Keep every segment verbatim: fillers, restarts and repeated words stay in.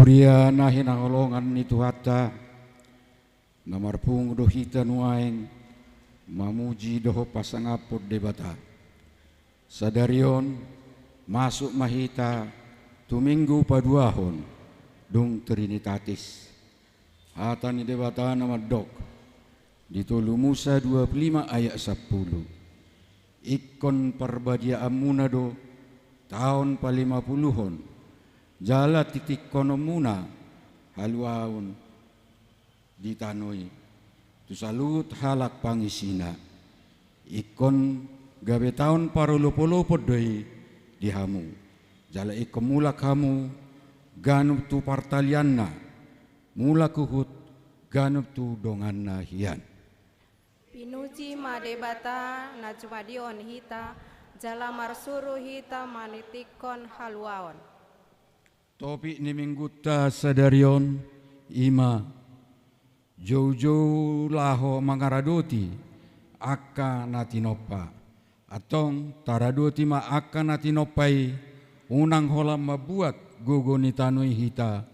Huria na hinaholongan ni Tuhanta, na marpungu do hita nuaeng mamuji dohot pasangaphon Debata. Sadari on, masuk ma hita tu Minggu paduahon dung Trinitatis. Hata ni Debata na mandok di tolu Musa dua pulu lima ayat sampulu: Ingkon parbadiaanmuna do taon palimapuluhon, jala titikkononmuna haluaon di tano i tu saluhut halak pangisina. Ingkon gabe taon parolopolopon do i di hamu, jala ingkon mulak hamu ganup tu partalianna, mulak huhut ganup tu donganna hian. Pinuji ma Debata na jumadihon hita, jala marsuru hita manitikkon haluaon. Topik ni Minggunta sadari on i ma joujou laho mangaradoti angka na tinompa. Antong taradoti ma angka na tinompa i, unang holan mambuat gogo ni tano i hita,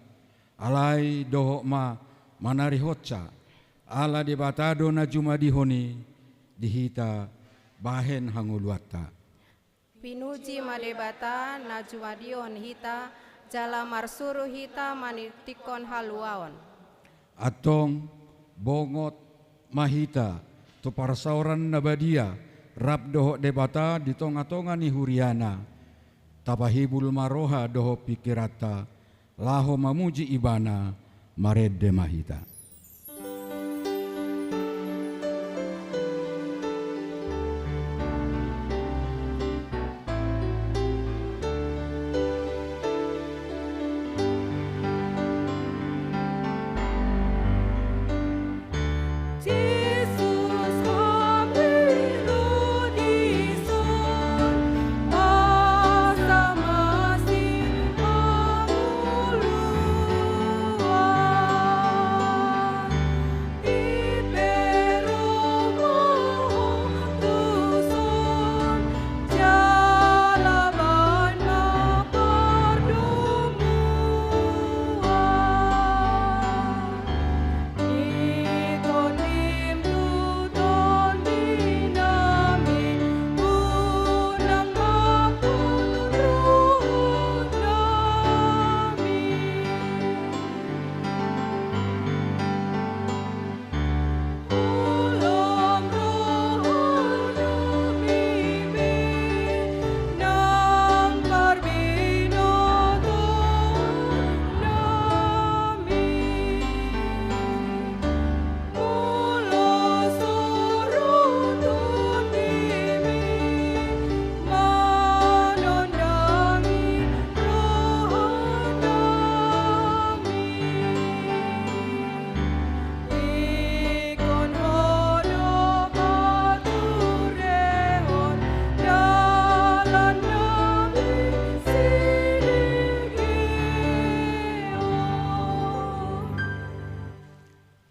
alai dohot ma manarihonsa, ala Debata do na jumadihon i di hita bahen hangoluanta. Pinuji ma Debata na jumadihon hita, jala marsuru hita manitikkon haluaon. Antong bongot ma hita tu parsaoran na badia rap dohot Debata di tongatonga ni huriana. Tapahibul ma roha dohot pingkiranta laho mamuji Ibana. Marende ma hita.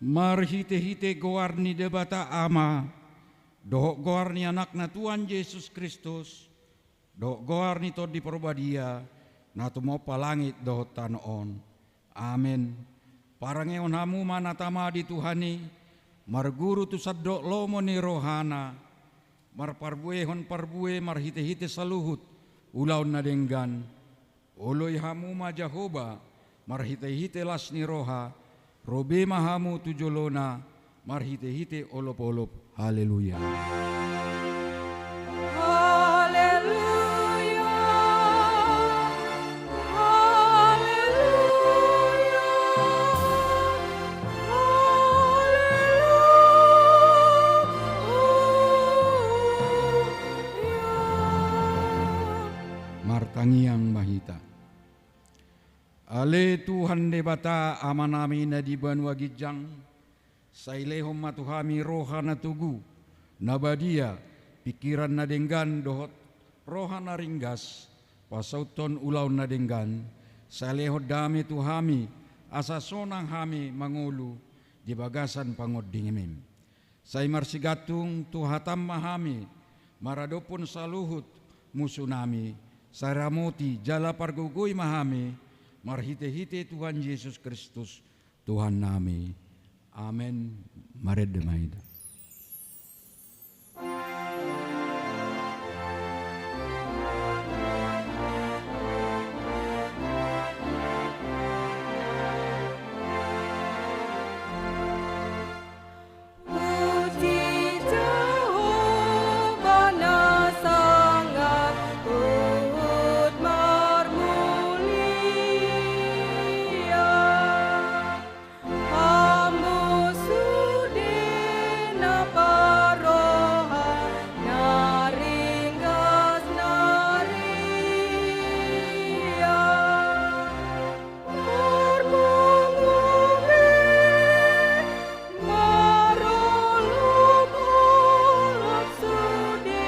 Marhitehite goar ni Debata Ama, dohot goar ni Anakna Tuhan Jesus Kristus, dohot goar ni Tondi Parbadia, na tumompa langit dohot tano on. Amen. Parangehon hamu ma na tama di Tuhan i, marguru tu sandok lomo ni rohana, marparbuehon parbue marhitehite saluhut ulaon na denggan. Oloi hamu ma Jahowa marhitehite las ni roha, ro be ma hamu tu jolona marhitehite olopolop. Haleluya. Haleluya. Haleluya. Haleluya. Martangiang ma hita. Ale Tuhan Debata Amanami na di banua ginjang, sai lehon ma tu hami roha na togu, na badia, pingkiran na denggan dohot roha na ringgas, pasauthon ulaon na denggan. Sai lehon dame tu hami, asa sonang hami mangolu di bagasan pangondingmim. Sai marsigantung tu hatam ma hami maradophon saluhut musunami. Sai ramoti jala pargogoi ma hami Marhite-hite Tuhan Jesus Kristus, Tuhannami. Amen. Marende ma hita. Puji Jahowa na sangap huhut marmulia. Hamu sude na parroha na ringgas na riang. Marpungu be, marolopolop sude,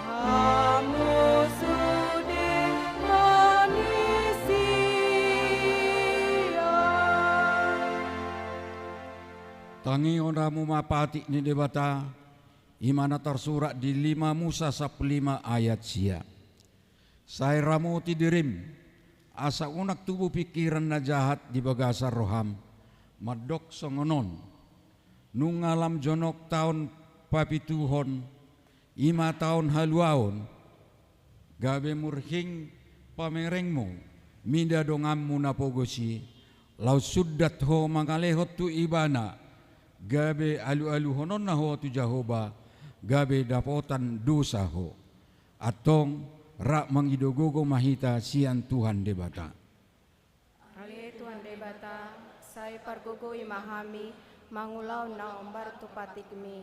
hamu sude manisia. Tangihon hamu ma patik ni Debata, i ma na tarsurat di lima Musa sampulu lima ayat sia. Sai ramoti dirim, asa unang tubu pingkiran na jahat di bagasan roham, mandok songon on: Nunga lam jonok taon papituhon, i ma taon haluaon, gabe murhing pamerengmu mida donganmu na pogos i, laos sundat ho mangalehon tu ibana, gabe alualuhononna ho tu Jahowa, gabe dapotan dosa ho. Antong, rap mangido gogo ma hita sian Tuhan Debata. Ale Tuhan Debata, sai pargogoi ma hami mangulahon na hombar tu patikmi.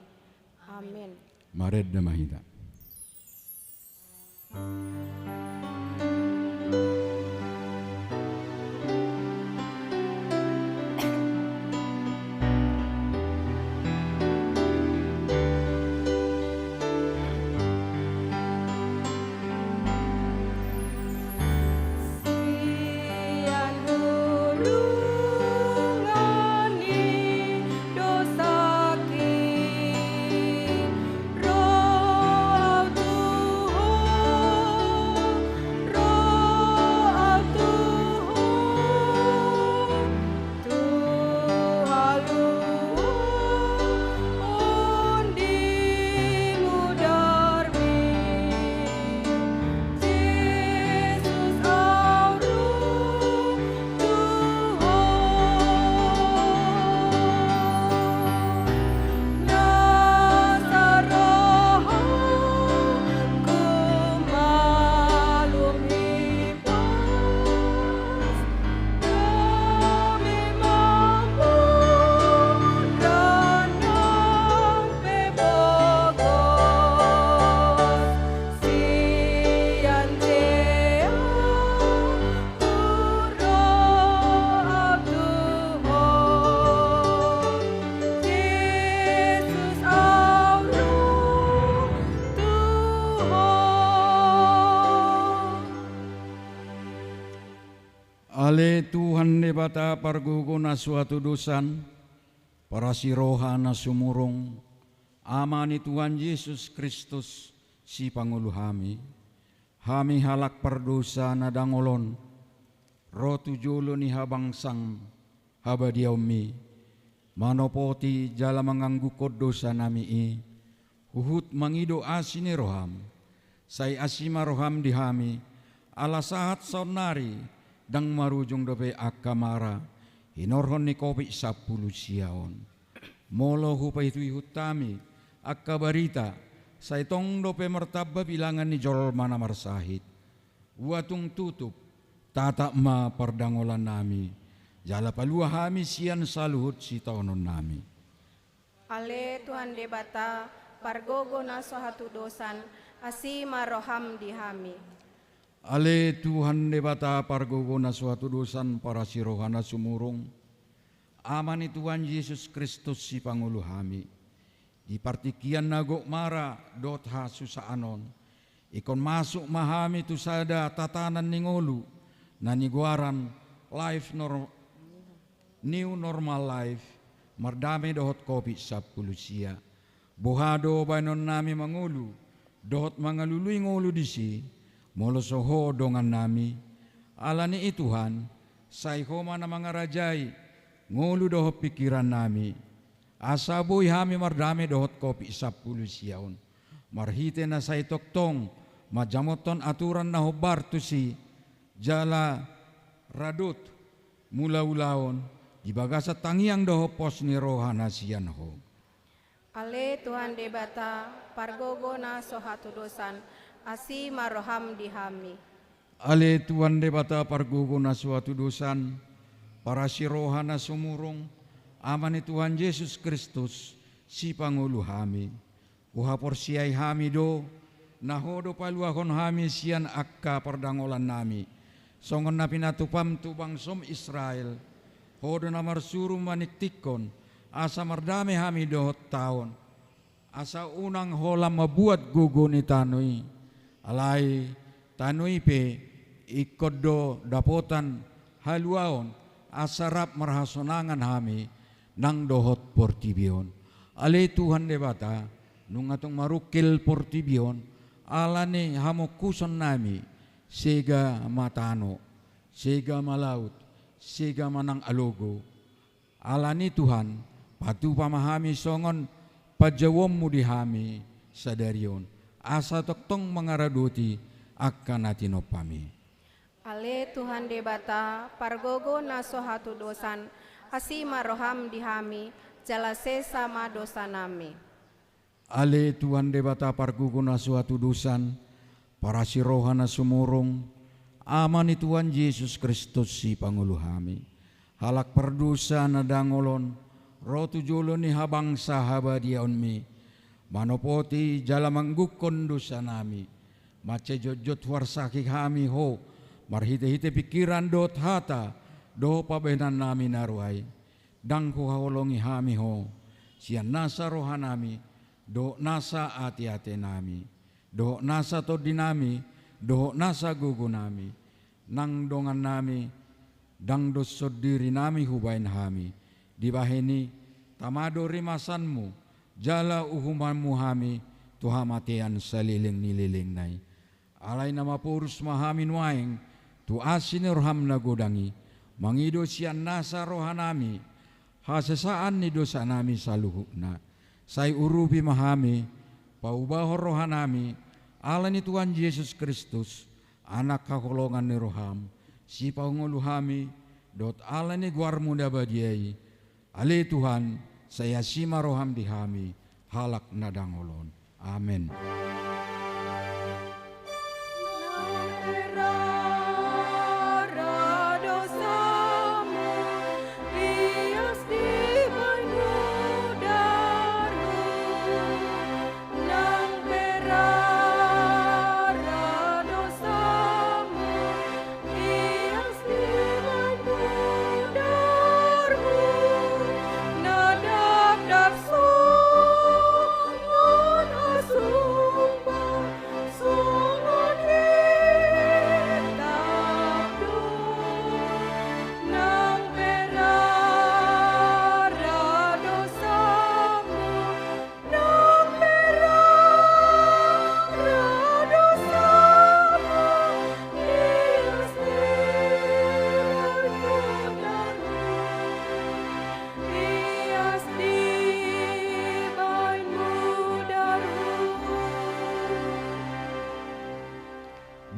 Amin. Marende ma hita. Sian hulungan ni dosaki, ro au tu Ho, ro au tu Ho. Tu haluaon di mudarmi, Jesus, au ro tu Ho. Na sarohangku malum i Ale Tuhan Debata pargogo na so hatudosan, parasi roha na sumurung, Ama ni Tuhan Jesus Kristus, sipangolu hami. Hami halak pardosa na dangol on, ro tu jolo ni habangsan habadiaonmi, manopoti jala manganggungkon dosanami i, huhut mangido asi ni roham. Sai asi ma roham di hami, ala sahat saonnari, ndang marujung dope angka mara, hinorhon ni Covid sampulu sia on. Molo hupaihutihut hami angka barita, sai tong dope martamba bilangan ni jolma na marsahit. Ua tung tutup, tatap ma pardangolannami, jala palua hami sian saluhut sitaononnami. Ale Tuhan Debata, pargogo na so hatudosan, asi ma roham di hami. Ale Tuhan Debata, pargogo na so hatudosan, parasi roha na sumurung, Ama ni Tuhan Jesus Kristus, sipangolu hami. Di partingkian na gok mara dohot hasusaan on, ingkon masuk ma hami tu sada tatanan ni ngolu, na nigoaran life nor-, new normal life, mardame dohot Covid sampulu sia. Boha do baenonnami mangolu, dohot mangalului ngolu disi, molo so Ho dongannami, Ala ni i Tuhan, sai Ho ma na mangarajai ngolu dohot pingkiran nami, asa boi hami mardame dohot kopik sampulu sia on, marhite na sai tongtong manjamothon aturan na hombar tusi, jala radot mulaulaon di bagasan tangiang dohot pos ni roha na sian Ho. Ale Tuhan Debata, pargogo na so hatudosan, asi ma roham di hami. Ale Tuhan Debata, pargogo na so hatudosan, parasi roha na sumurung, Ama ni Tuhan Jesus Kristus, sipangolu hami. Huhaporseai hami do, na Ho do paluahon hami sian angka pardangolan nami, songon na pinatupam tu bangsom Israel. Ho do na marsuru maningtingkon, asa mardame hami dohot taon, asa unang holan mambuat gogo ni tano i. Alai tano i pe ingkon do dapotan haluaon, asa rap marhasonangan hami nang dohot portibi on. Ale Tuhan Debata, nunga tung marungkil portibi on ala ni hamongkuson nami, sega ma tano, sega ma laut, sega ma nang alogo. Ala ni i Tuhan, patupa ma hami songon panjouonmu di hami sadari on, asa tongtong mangaradoti angka na tinompam i. Ale Tuhan Debata, pargogo na so hatudosan, asi ma roham di hami, jala sesa ma dosanami. Ale Tuhan Debata, pargogo na so hatudosan, parasi roha na sumurung, Ama ni Tuhan Jesus Kristus, sipangolu hami. Halak pardosa na dangol on, ro tu jolo ni habangsa habadiaonmi, manopoti jala manggungkon dosanami. Mansai jotjot huarsaki hami Ho, marhitehite pingkiran dohot hata, dohot pambahenannami na roa i. Ndang huhaholongi hami Ho, sian nasa rohanami, dohot nasa ateatenami, dohot nasa tondinami, dohot nasa gogonami, nang dongannami, ndang dos sondirinami hubahen hami. Dibahen i, tama do rimasanmu, jala uhumanmu hami, tu hamatean saleleng ni lelengna i. Alai na maporus ma hami nuaeng tu asi ni roham na godang i, mangido sian nasa rohanami hasesaan ni dosanami saluhutna. Sai urupi ma hami, paubahon rohanami, ala ni Tuhan Jesus Kristus, Anak haholongan ni roham, sipangolu hami, dohot ala ni goarmu na badia i, ale Tuhan, sai asi ma roham di hami, halak na dangol on. Amen.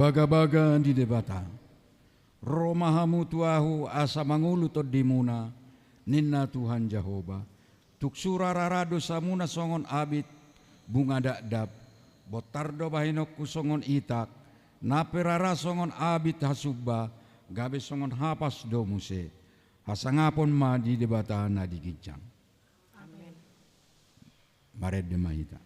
Bagabaga di Debata. Ro ma hamu tu ahu asa mangolu tondimuna, ninna Tuhan Jahowa. Tung sura rara dosamuna songon abit bunga dakdak, bontar do bahenonku songon itak, nang pe rara songon abit hasumba, gabe songon hapas do muse. Hasangapon ma di Debata na di ginjang. Amen. Marende ma hita.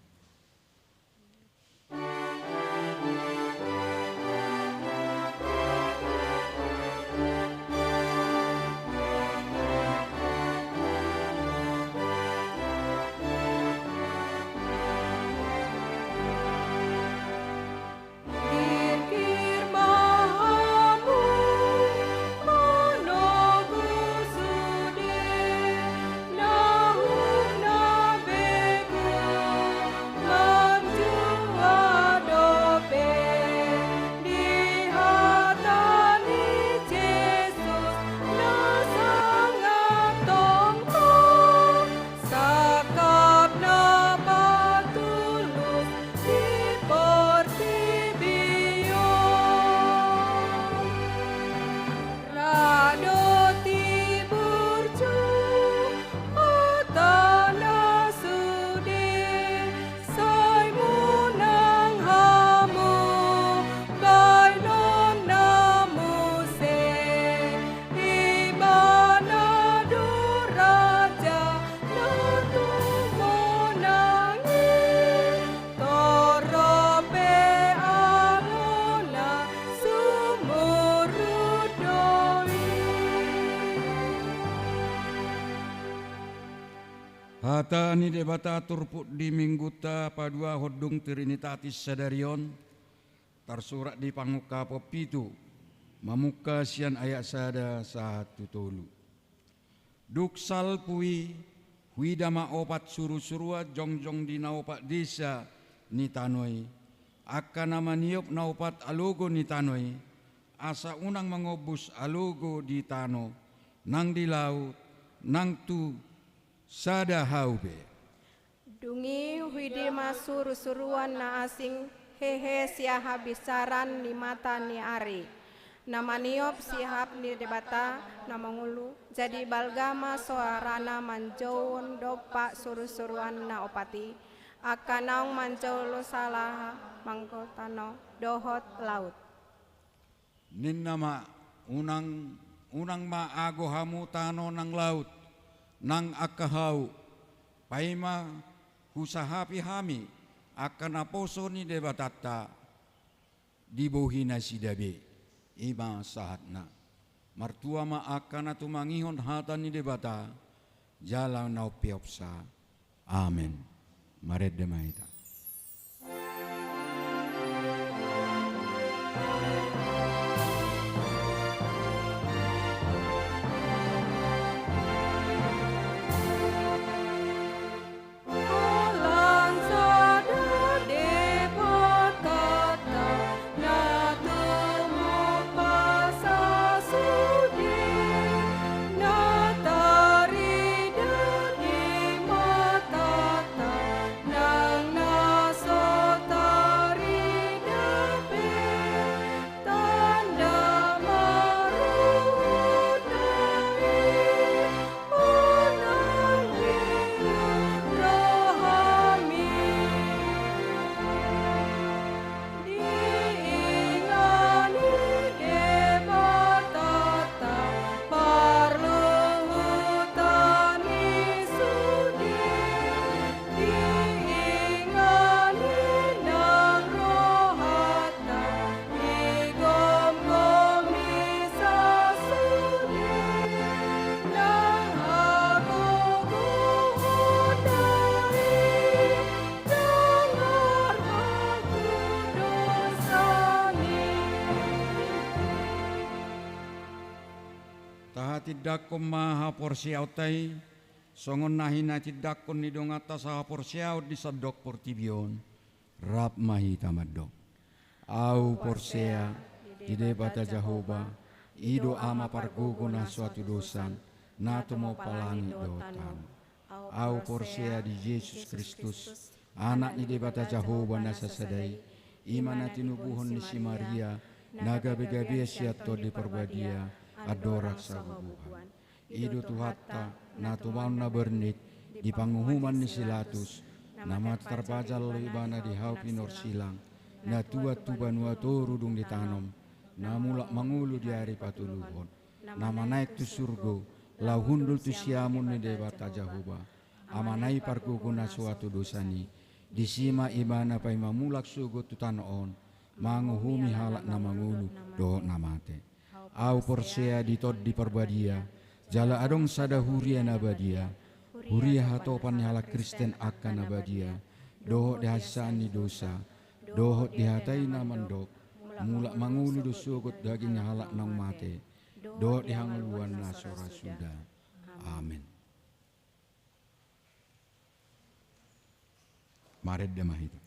Hata ni Debata turpuk di Minggunta paduahon dung Trinitatis sadari on, tarsurat di Pangungkapon pitu, mamungka sian ayat sada sahat tu tolu. Dung salpu i, huida ma opat surusuruan jongjong di na opat desa ni tano i, angka na maniop na opat alogo ni tano i, asa unang mangombus alogo di tano, nang di laut, nang tu sada hau pe. Dung i huida ma surusuruan na asing hehe sian habisaran ni mata ni ari, na maniop sihap ni Debata na mangolu. Jadi balga ma soarana manjouhon dompak surusuruan na opat i, angka naung manjou salaha mangolu tano dohot laut. Ninna ma, unang, unang ma ago hamu tano nang laut, nang angka hau, paima husahapi hami angka naposo ni Debatanta di bohi nasida be. I ma sahatna. Martua ma angka na tumangihon hata ni Debata, jala na umpeopsa. Amen. Marende ma hita. Tahatindangkon ma haporseaonta i, songon na hinatindangkon ni donganta sahaporseaon di sandok portibi on. Rap ma hita mandok. Ahu porsea di Debata Jahowa, i do Ama pargogo na so hatudosan, na tumompa langit dohot tano. Ahu porsea di Jesus Kristus, Anak ni Debata Jahowa na sasada i, i ma na tinubuhon ni si Maria, na gabegabe sian Tondi Parbadia, andorang sabubuhan. I do Tuhanta, na tumaon na bernit di panguhuman ni si Latus, na mate tarpajal do ibana di hau pinorsilang, na tuat tu banua toru dung ditanom, na mulak mangolu di ari patoluhon, na manaek tu surgo, laho hundul tu siamun ni Debata Jahowa, Amana i pargogo na so hatudosan i, disi ma ibana paima mulak sogot tu tano on, manguhumi halak na mangolu dohot na mate. Ahu porsea di Tondi Parbadia, jala adong sada huria na badia, huria hatopan ni halak Kristen angka na badia, dohot di hasesaan ni dosa, dohot di hata i na mandok, mulak mangolu do sogot daging ni halak naung mate, dohot di hangoluan na so ra suda. Amen. Marende ma hita.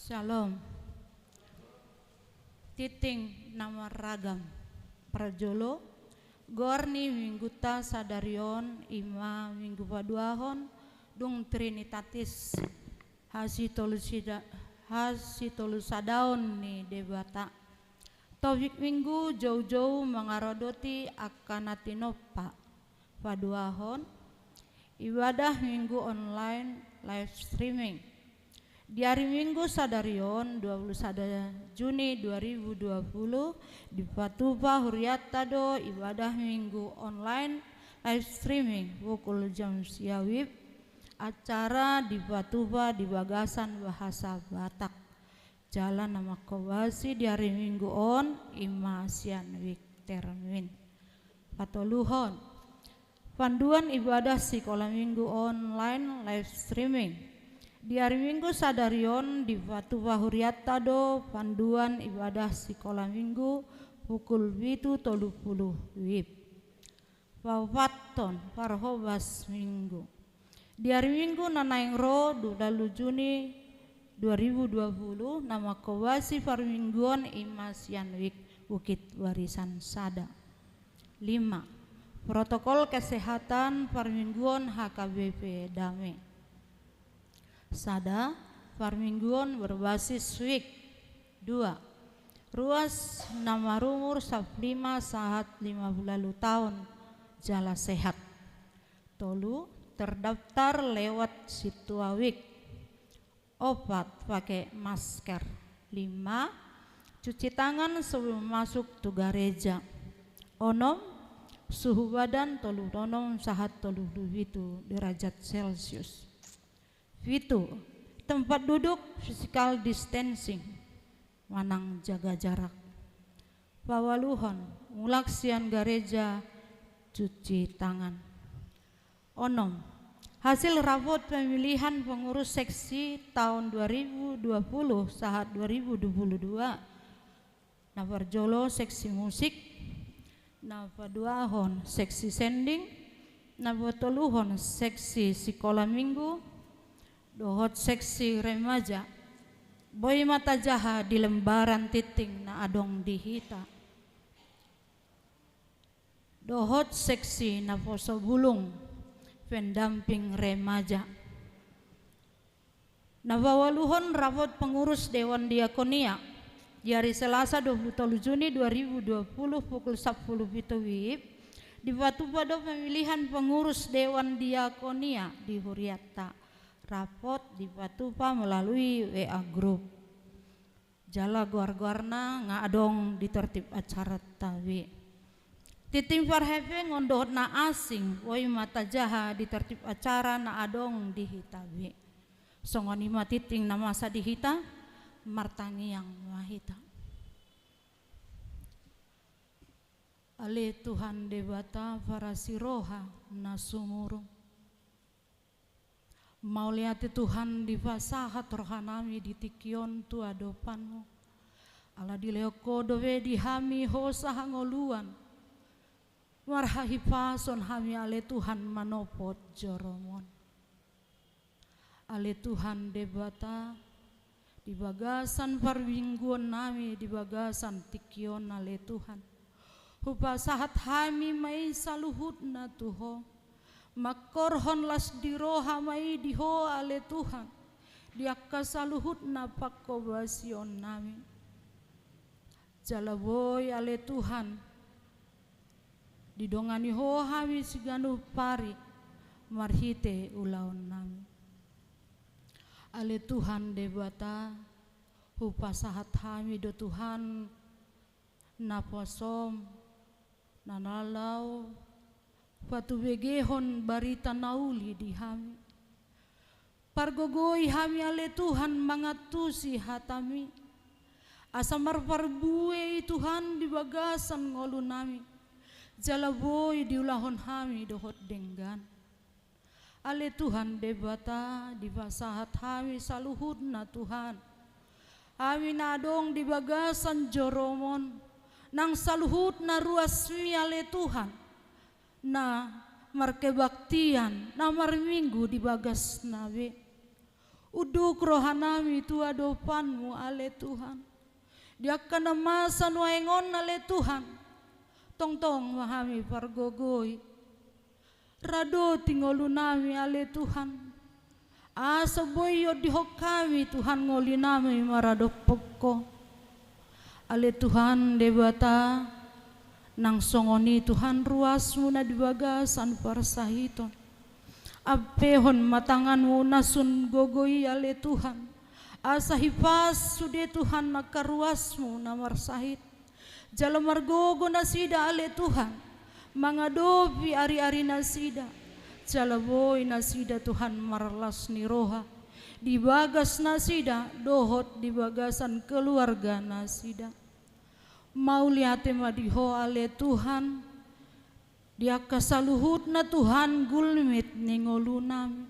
Shalom. Tintin na marragam. Parjolo, goar ni minggunta sadari on i ma Minggu Paduahon, dung Trinitatis, hasitolusida-, hasitolusadaon ni Debata. Topik minggu: Joujou mangaradoti angka na tinompa. Paduahon, ibadah minggu online live streaming. Di ari Minggu sadari on, dua puluh sada Juni dua ribu dua puluh, dipatupa hurianta do ibadah minggu online live streaming pukul jam sia WIB. Acara dipatupa di bagasan bahasa Batak. Jala na mangkobasi di ari Minggu on i ma sian WIB termin. Patoluhon, panduan ibadah sikola Minggu online live streaming. Di ari Minggu sadari on dipatupa hurianta do panduan ibadah sikola Minggu pukul pitu tolu pulu WIB. Paopathon, parhobas Minggu. Di ari Minggu na naeng ro, dua pulu Juni dua ribu dua puluh, na mangkobasi parmingguon i ma sian WIB Bukit Barisan Sada. Lima, protokol kesehatan parmingguon HKBP Dame. Sada, parmingguon berbasis WIB. Dua, ruas na marumur sampulu lima sahat lima pulu ualu taon jala sehat. Tolu, terdaftar lewat sintua WIB. Opat, pakai masker. Lima, cuci tangan sebelum masuk tu gareja. Onom, suhu badan tolu pulu onom sahat tolu pulu pitu derajat Celcius. Pitu, tempat duduk physical distancing, manang jaga jarak. Paualuhon, mulak sian gareja cuci tangan. Onom, hasil rapot pemilihan pengurus seksi taon dua ribu dua puluh sahat dua ribu dua puluh dua. Na parjolo seksi musik, na paduahon seksi sending, na patoluhon seksi sikola Minggu, dohot seksi remaja. Boi ma tajaha di lembaran tintin na adong di hita. Dohot seksi naposo bulung, pendamping remaja. Na paualuhon rapot pengurus Dewan Diakonia. Di ari Selasa dua puluh tolu Juni dua ribu dua puluh pukul sampulu pitu WIB, dipatupa do pemilihan pengurus Dewan Diakonia di hurianta. Rapot dipatupa melalui WA group. Jala goar-goarna nga adong di tertib acaranta be. Tintin parhepeng on dohot na asing, boi ma tajaha di tertib acara na adong di hita be. Songon i ma tintin na masa di hita, martangiang ma hita. Ale Tuhan Debata parasi roha na sumurung. Mauliate Tuhan, dipasahat rohanami di tingki on tu adopanmu. Ala dilehon Ho dope di hami hosa hangoluan, marhahipason hami ale Tuhan manopot joromon. Ale Tuhan Debata, di bagasan parmingguonnami, di bagasan tingki on ale Tuhan, hupasahat hami ma i saluhutna tu Ho. Mangkorhon las ni roha ma i di Ho ale Tuhan, di angka saluhutna pangkobasionnami. Jala boi ale Tuhan, didongani Ho hami siganup ari marhite ulaonnami. Ale Tuhan Debata, hupasahat hami do Tuhan naposom, na laho patubegehon barita na uli di hami. Pargogoi hami ale Tuhan mangantusi hatami, asa marparbue i Tuhan di bagasan ngolunami, jala boi diulahon hami dohot denggan. Ale Tuhan Debata, dipasahat hami saluhutna Tuhan, hami na adong di bagasan joromon, nang saluhutna ruasmi ale Tuhan, na markebaktian, na marminggu di bagasna be. Unduk rohanami tu adopanMu, ale Tuhan. Di angka na masa nuaeng on, ale Tuhan, tongtong ma hami pargogoi. Radoti ngolunami, ale Tuhan, asa boi diondihon hami, Tuhan, ngolinami maradophon Ho. Ale Tuhan Debata, nang songon i, Tuhan, ruasMu na di bagasan parsahiton. Ampehon ma tanganMu na sun gogo i, ale Tuhan, asa hipas sude, Tuhan, angka ruasMu na marsahit. Jala margogo nasida, ale Tuhan, mangadopi ari-ari nasida. Jala boi nasida, Tuhan, marlas ni roha di bagas nasida dohot di bagasan keluarga nasida. Mauliate ma di Ho, ale Tuhan, di angka saluhutna, Tuhan, gulmit ni ngolunami.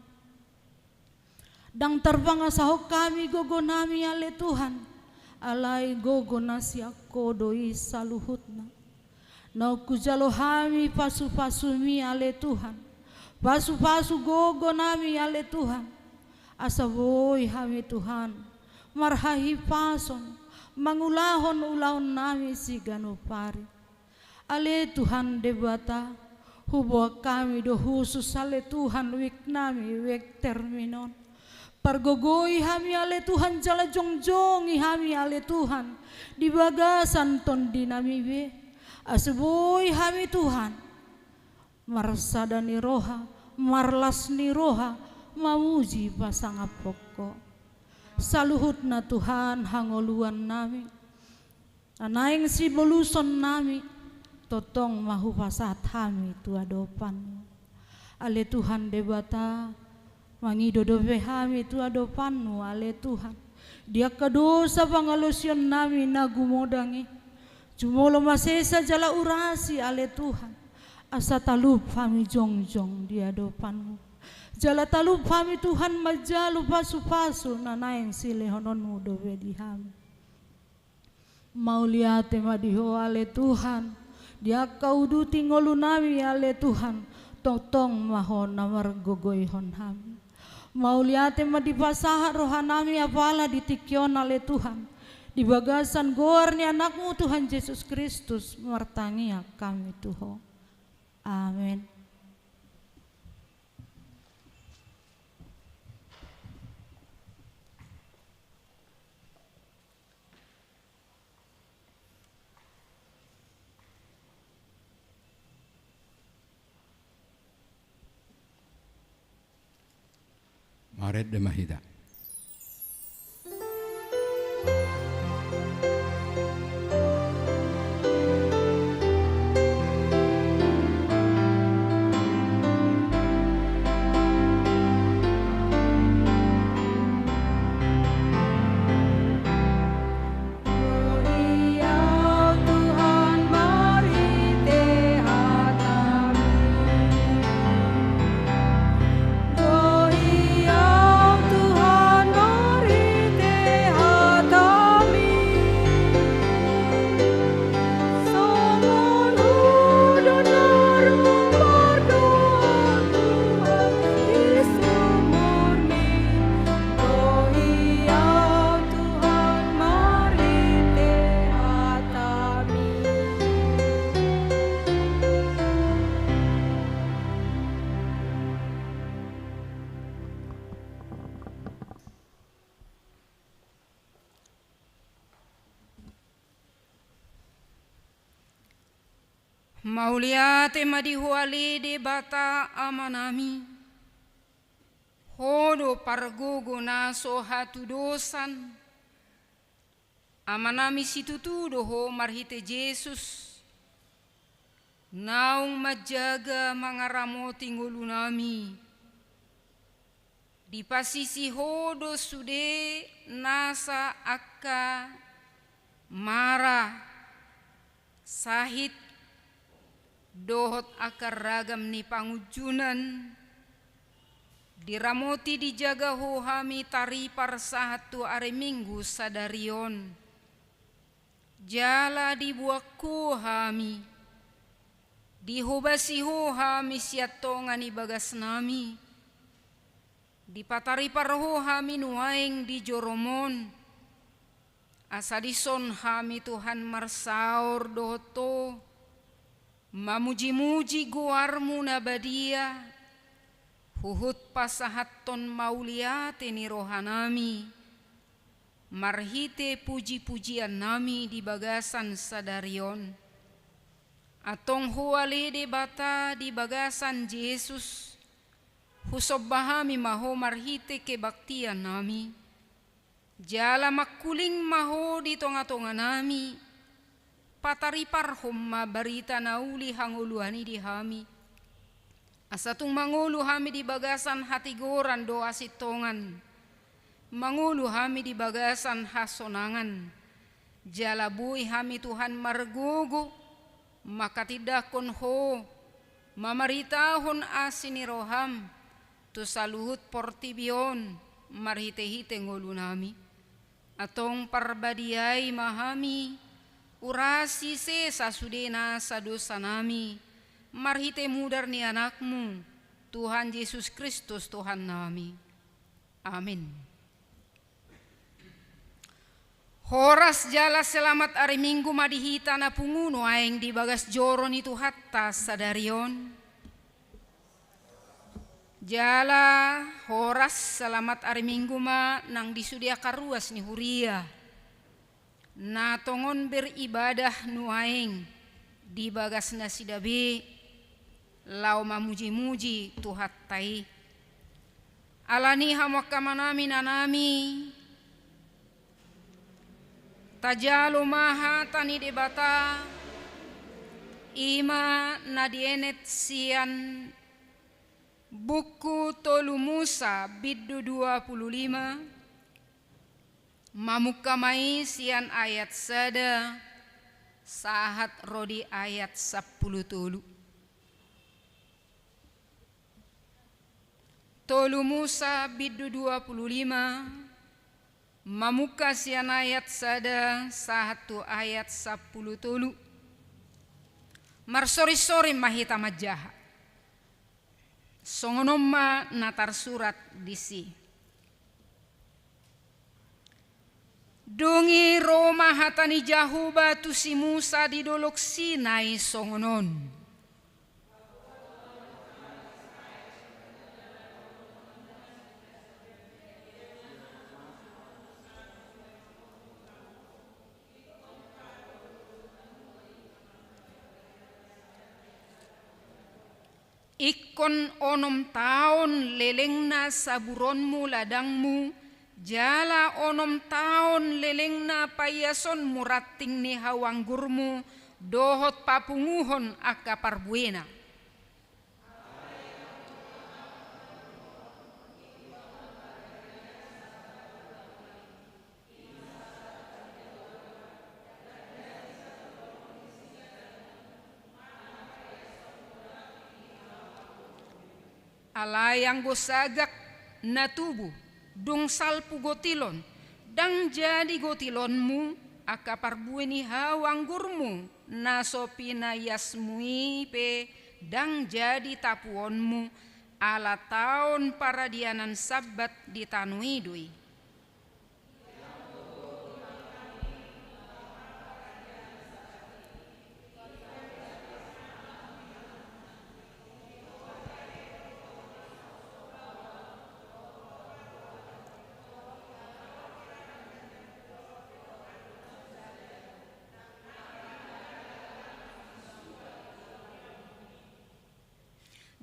Ndang tarpangasahon hami gogonami, ale Tuhan, alai gogo na sian Ho do i saluhutna. Naung hujalo hami pasu-pasuMi, ale Tuhan, pasu-pasu gogonami, ale Tuhan, asa boi hami, Tuhan, marhahipason mangulahon ulaonnami siganup ari. Ale Tuhan Debata, huboan hami do hushus, ale Tuhan, wiknami, wik termin on. Pargogoi hami, ale Tuhan, jala jongjongi hami, ale Tuhan, di bagasan tondinami be. Asa boi hami, Tuhan, marsada ni roha, marlas ni roha, mamuji pasangaphon Ho. Saluhutna, Tuhan, hangoluannami, na naeng sibolusonnami, tongtong ma hupasahat hami tu adopanMu. Ale Tuhan Debata, mangido dope hami tu adopanMu, ale Tuhan, di angka dosa pangalaosionnami na gumodang i. Jumolo ma sesa jala urasi, ale Tuhan, asa talup hami jongjong di adopanMu. Jala talup hami, Tuhan, manjalo pasu-pasu na naeng silehononMu dope di hami. Mauliate ma di Ho, ale Tuhan, di angka uduti ngolunami, ale Tuhan, tongtong ma Ho na margogoihon hami. Mauliate ma dipasahat rohanami apala di tingki on, ale Tuhan, di bagasan goar ni AnakMu, Tuhan Jesus Kristus, martangiang hami tu Ho. Amen. Marende ma hita. Tuhan, marhite hataMi. Mauliate ma di Ho ale Debata Amanami. Ho do pargogo na so hatudosan. Amanami, situtu do Ho marhite Jesus naung manjaga mangaramoti ngolunami. Dipasisi Ho do sude nasa angka mara, sahit, dohot angka ragam ni pangunjunan. Diramoti, dijaga Ho hami taripar sahat tu ari Minggu sadari on. Jala diboan Ho hami, dihobasi Ho hami sian tonga ni bagasnami. Dipataripar Ho hami nuaeng di jorom on, asa dison hami Tuhan marsaor dohot Ho, mamujimuji goarMu na badia, huhut pasahathon mauliate ni rohanami, marhite pujipujiannami di bagasan sadari on. Antong Ho ale Debata di bagasan Jesus, husomba hami ma Ho marhite kebaktiannami. Jala mangkuling ma Ho di tongatonganami, patariparhon ma barita na uli hangoluan i di hami. Asa tung mangolu hami di bagasan hatigoran dohot hasintongan, mangolu hami di bagasan hasonangan, jala boi hami Tuhan margogo, mangkatindangkon Ho, mamaritahon asi ni rohaM, tu saluhut portibi on, marhitehite ngolunami. Antong parbadiai ma hami, urasi sesa sude nasa dosanami, marhite mudar ni AnakMu, Tuhan Jesus Kristus Tuhannami. Amin. Horas jala selamat ari Minggu ma di hita na pungu nuaeng di bagas joro ni Tuhanta sadari on. Jala horas selamat ari Minggu ma nang di sude angka ruas ni huria na tongon beribadah nuaeng di bagas nasida be laho mamujimuji Tuhanta i. Alani i hamu angka amanami, inanami, tajalo ma hata ni Debata, i ma na dienet sian buku Tolu Musa bindu dua pulu lima, mamungka ma i sian ayat sada sahat ro di ayat sampulu tolu. Tolu Musa bindu dua pulu lima, mamungka sian ayat sada sahat tu ayat sampulu tolu. Marsorinsorin ma hita manjaha. Songon on ma na tarsurat disi. Dung i ro ma hata ni Jahowa tu si Musa di dolok Sinai songon on. Ingkon onom taon lelengna saburonmu ladangmu, jala onom taon lelengna paiasonmu ranting ni hau anggurmu, dohot papunguhon angka parbuena. Alai anggo sagak na tubu, dung salpu gotilon, ndang jadi gotilonmu, angka parbue ni hau anggurmu, na so pinaiasmu i pe ndang jadi tapuonmu, ala taon paradianan Sabbat di tano i do i.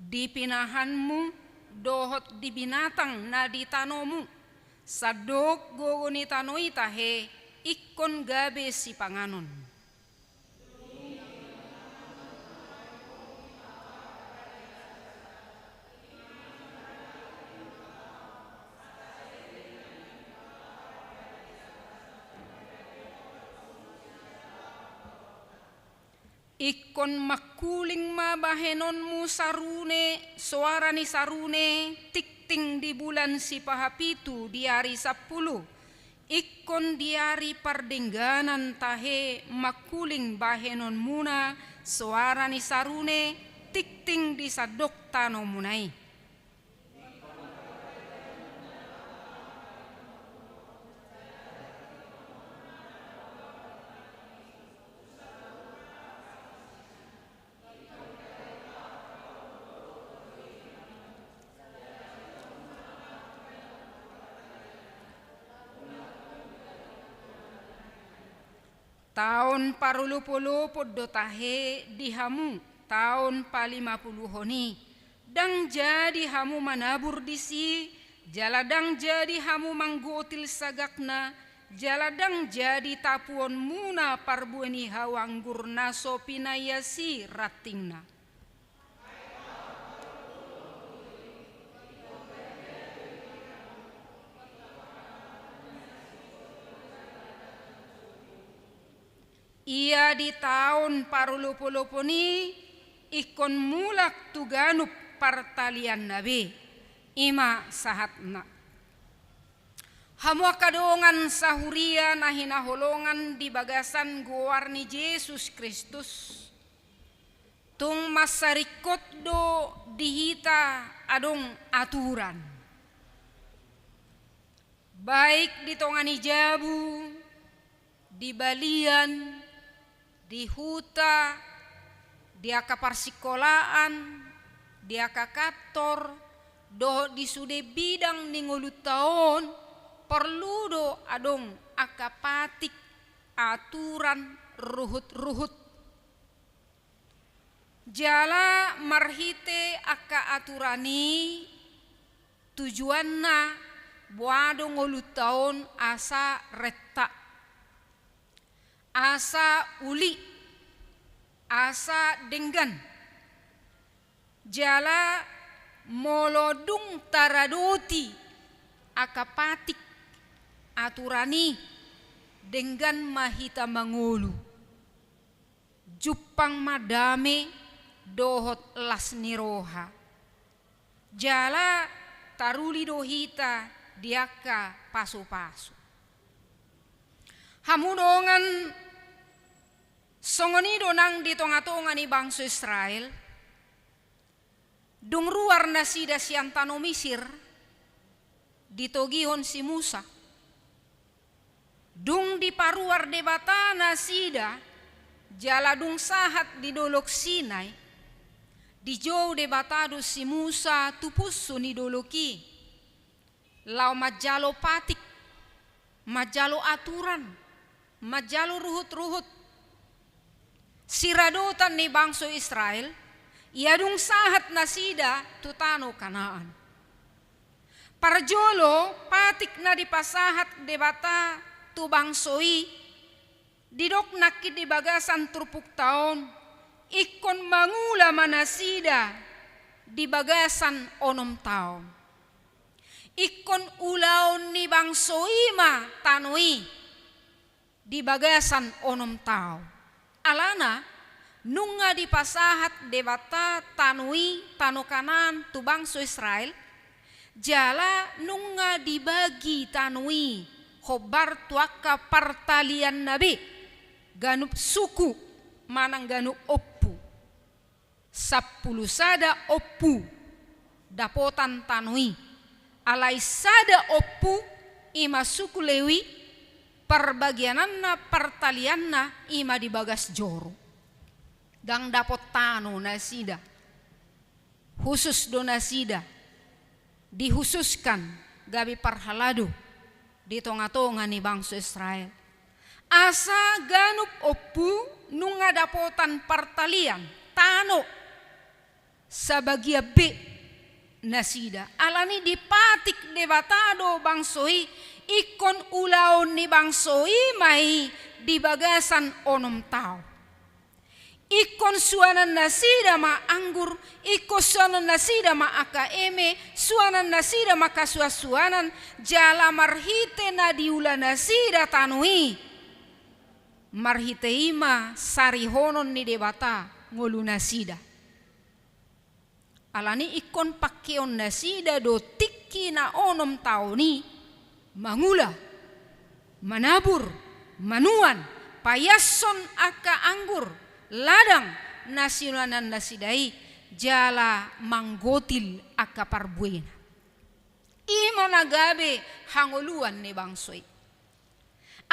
Di pinahanmu dohot di binatang na di tanomu, sandok gogo ni tano i tahe ingkon gabe sipanganon. Ingkon mangkuling ma bahenonmu sarune, soara ni sarune, tingting di bulan sipahapitu di ari sampulu, ingkon di ari pardengganan tahe mangkuling bahenonmuna, soara ni sarune, tingting di sandok tanomuna i. Taon parolopolopon do tahe di hamu, taon palimapuluhon i. Ndang jadi hamu manabur disi, jala ndang jadi hamu manggotil sagakna, jala ndang jadi tapuonmuna parbue ni hau anggur na so pinaias i rantingna. Ia di taon parolopolopon i ingkon mulak tu ganup partalianna be, i ma sahatna. Hamu angka dongan sahuria na hinaholongan di bagasan goar ni Jesus Kristus, tung mansarihon do di hita adong aturan. Baik di tonga ni jabu, di balian, di huta, di angka parsingkolaan, di angka kantor, dohot di sude bidang ni ngolunta on, porlu do adong angka patik, aturan, ruhut-ruhut. Jala marhite angka aturan i tujuanna boha do ngolunta on asa renta, asa uli, asa denggan. Jala molo dung taradoti angka patik aturan i, denggan ma hita mangolu. Jumpang ma dame dohot las ni roha. Jala taruli do hita di angka pasupasu. Hamu dongan, songon i do nang di tongatonga ni bangso Israel. Dung ruar nasida sian tano Misir, ditogihon si Musa. Dung diparuar Debata nasida, jala dung sahat di Dolok Sinai, dijou Debata do si Musa tu punsu ni dolok i. Laho manjalo patik, manjalo aturan, manjalo ruhut-ruhut. Siradotan ni bangso Israel, ia dung sahat nasida tu tano Kanaan. Parjolo patik na dipasahat Debata tu bangso i, didok nangkin di bagasan turpukta on, ingkon mangula ma nasida di bagasan onom taon. Ingkon ulaon ni bangso i ma tano i di bagasan onom taon. Alana, nunga dipasahat Debata tano i, tano Kanaan, tu bangso Israel, jala nunga dibagi tano i hombar tu angka partalianna be, ganup suku manang ganup ompu. Sampulu sada ompu dapotan tano i. Alai sada ompu, i ma suku Lewi, parbagiananna, partalianna, i ma di bagas joro. Ndang dapot tano nasida. Husus do nasida. Dihususkan gabe parhalado di tongatonga ni bangso Israel. Asa ganup ompu nunga dapotan partalian, tano, sabagian be nasida. Alani dipatik Debata do bangso i, ingkon ulaon ni bangso i ma i di bagasan onom taon. Ingkon suanan nasida ma anggur, ingkon suanan nasida ma angka eme, suanan nasida ma angka suansuanan, jala marhite na diula nasida tano i. Marhite i ma sarihonon ni Debata ngolu nasida. Alani ingkon pangkeon nasida do tingki na onom taon i mangula, manabur, manuan, paiashon angka anggur ladang na sinuanan nasida i, jala manggotil angka parbuena. I ma na gabe hangoluan ni bangso i.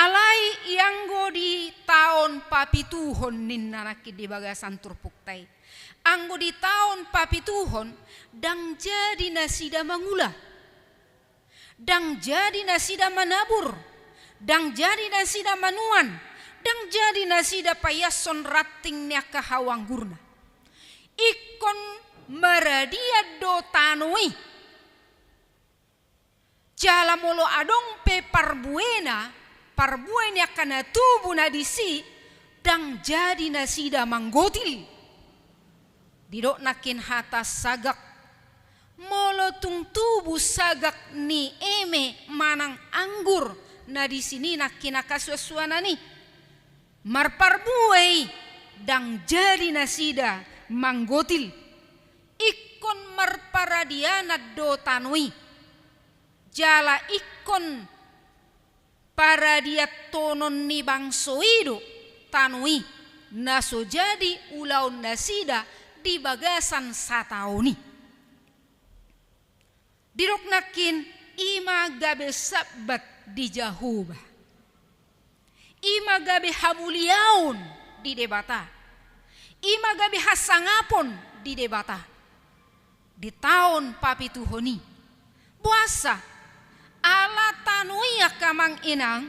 Alai ianggo di taon papituhon ninna nangkin di bagasan turpukta i. Anggo di taon papituhon, ndang jadi nasida mangula. Ndang jadi nasida manabur. Ndang jadi nasida manuan. Ndang jadi nasida paiashon ranting ni angka hau anggurna. Ingkon maradian do tano i. Jala molo adong pe parbuena, parbue ni angka na tubu na disi, ndang jadi nasida manggotil. Didok nangkin hata sagak. Molo tung tubu sagak ni eme manang anggur na disi, nangkin angka suansuanan i, marparbue i, ndang jadi nasida manggotil. Ingkon marparadianan do tano i. Jala ingkon paradianhonon ni bangso i do tano i, na so jadi ulaon nasida di bagasan sataon i. Didok nangkin, i ma gabe sabbat di Jahowa. I ma gabe hamuliaon di Debata. I ma gabe hasangapon di Debata. Di taon papituhon i. Boasa? Ala tano i angka amang inang,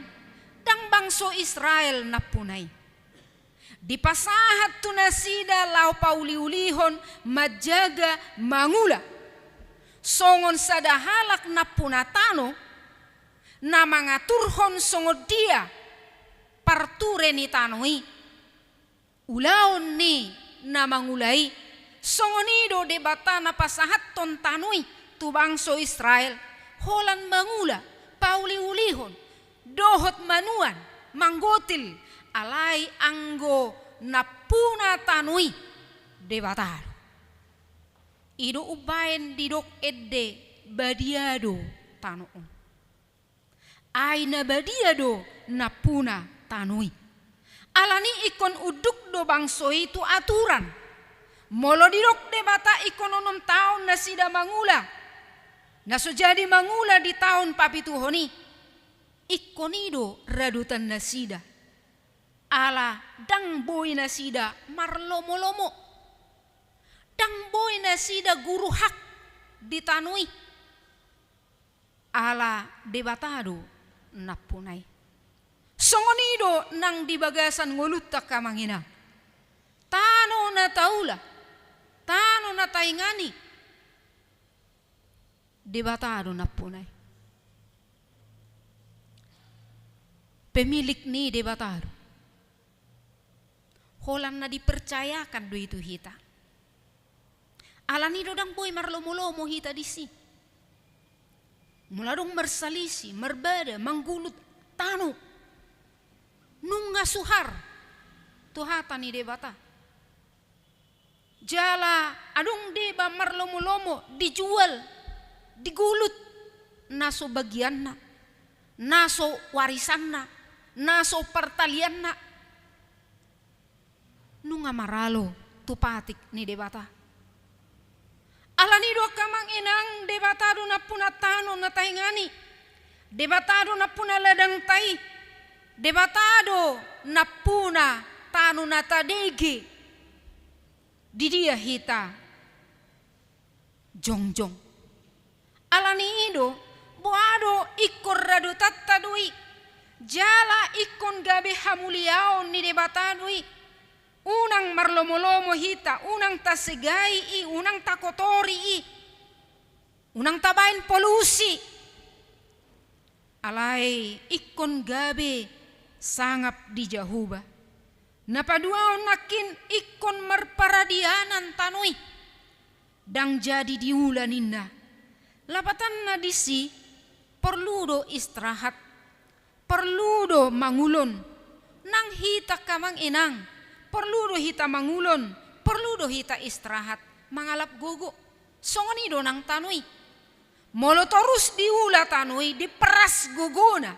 ndang bangso Israel nampuna i. Dipasahat tu nasida laho pauliulihon, manjaga, mangula. Songon sada halak nampuna tano, na mangaturhon songon dia parture ni tano i, ulaon ni na mangula i, songon i do Debata na pasahathon tano i tu bangso Israel, holan mangula, pauliulihon, dohot manuan, manggotil, alai anggo nampuna tano i Debata do. I do umbaen didok ende, badia do tano on. Ai na badia do nampuna tano i. Alani ingkon unduk do bangso i tu aturan. Molo didok Debata ingkon onom taon nasida mangula, na so jadi mangula di taon papituhon i, ingkon i do radotan nasida. Ala ndang boi nasida marlomolomo. Ndang boi nasida guruhak di tano i. Ala Debata do nampuna i. Songon i do nang di bagasan ngolunta angka amang inang. Tano na taula, tano na taingani, Debata do nampuna i. Pemilik ni i Debata do. Holan na dipercayakan do i tu hita. Alani do ndang boi marlomolomo hita disi. Molo adong marsalisi, marbada, manggulut tano, nunga suhar tu hata ni Debata. Jala adong deba marlomolomo, dijual, digulut na so bagianna, na so warisanna, na so partalianna. Nunga maralo tu patik ni Debata. Alani do angka amang inang, Debata do nampuna tano na taingani. Debata do nampuna ladangta i. Debata do nampuna tano na tadege. Di dia hita jongjong. Alani i do, boha do ingkon radotanta do i. Jala ingkon gabe hamuliaon ni Debata do i. Unang marlomolomo hita, unang tasegai i, unang takotori i. Unang tabaen polusi. Alai ingkon gabe sangap di Jahowa. Na paduahon nangkin ingkon marparadianan tano i. Ndang jadi diula ninna. Lapatanna disi, porlu do istirahat. Porlu do mangulon. Nang hita angka amang inang, porlu do hita mangulon, porlu do hita istirahat, mangalap gogo. Songon i do nang tano i. Molo torus diula tano i, diperas gogona.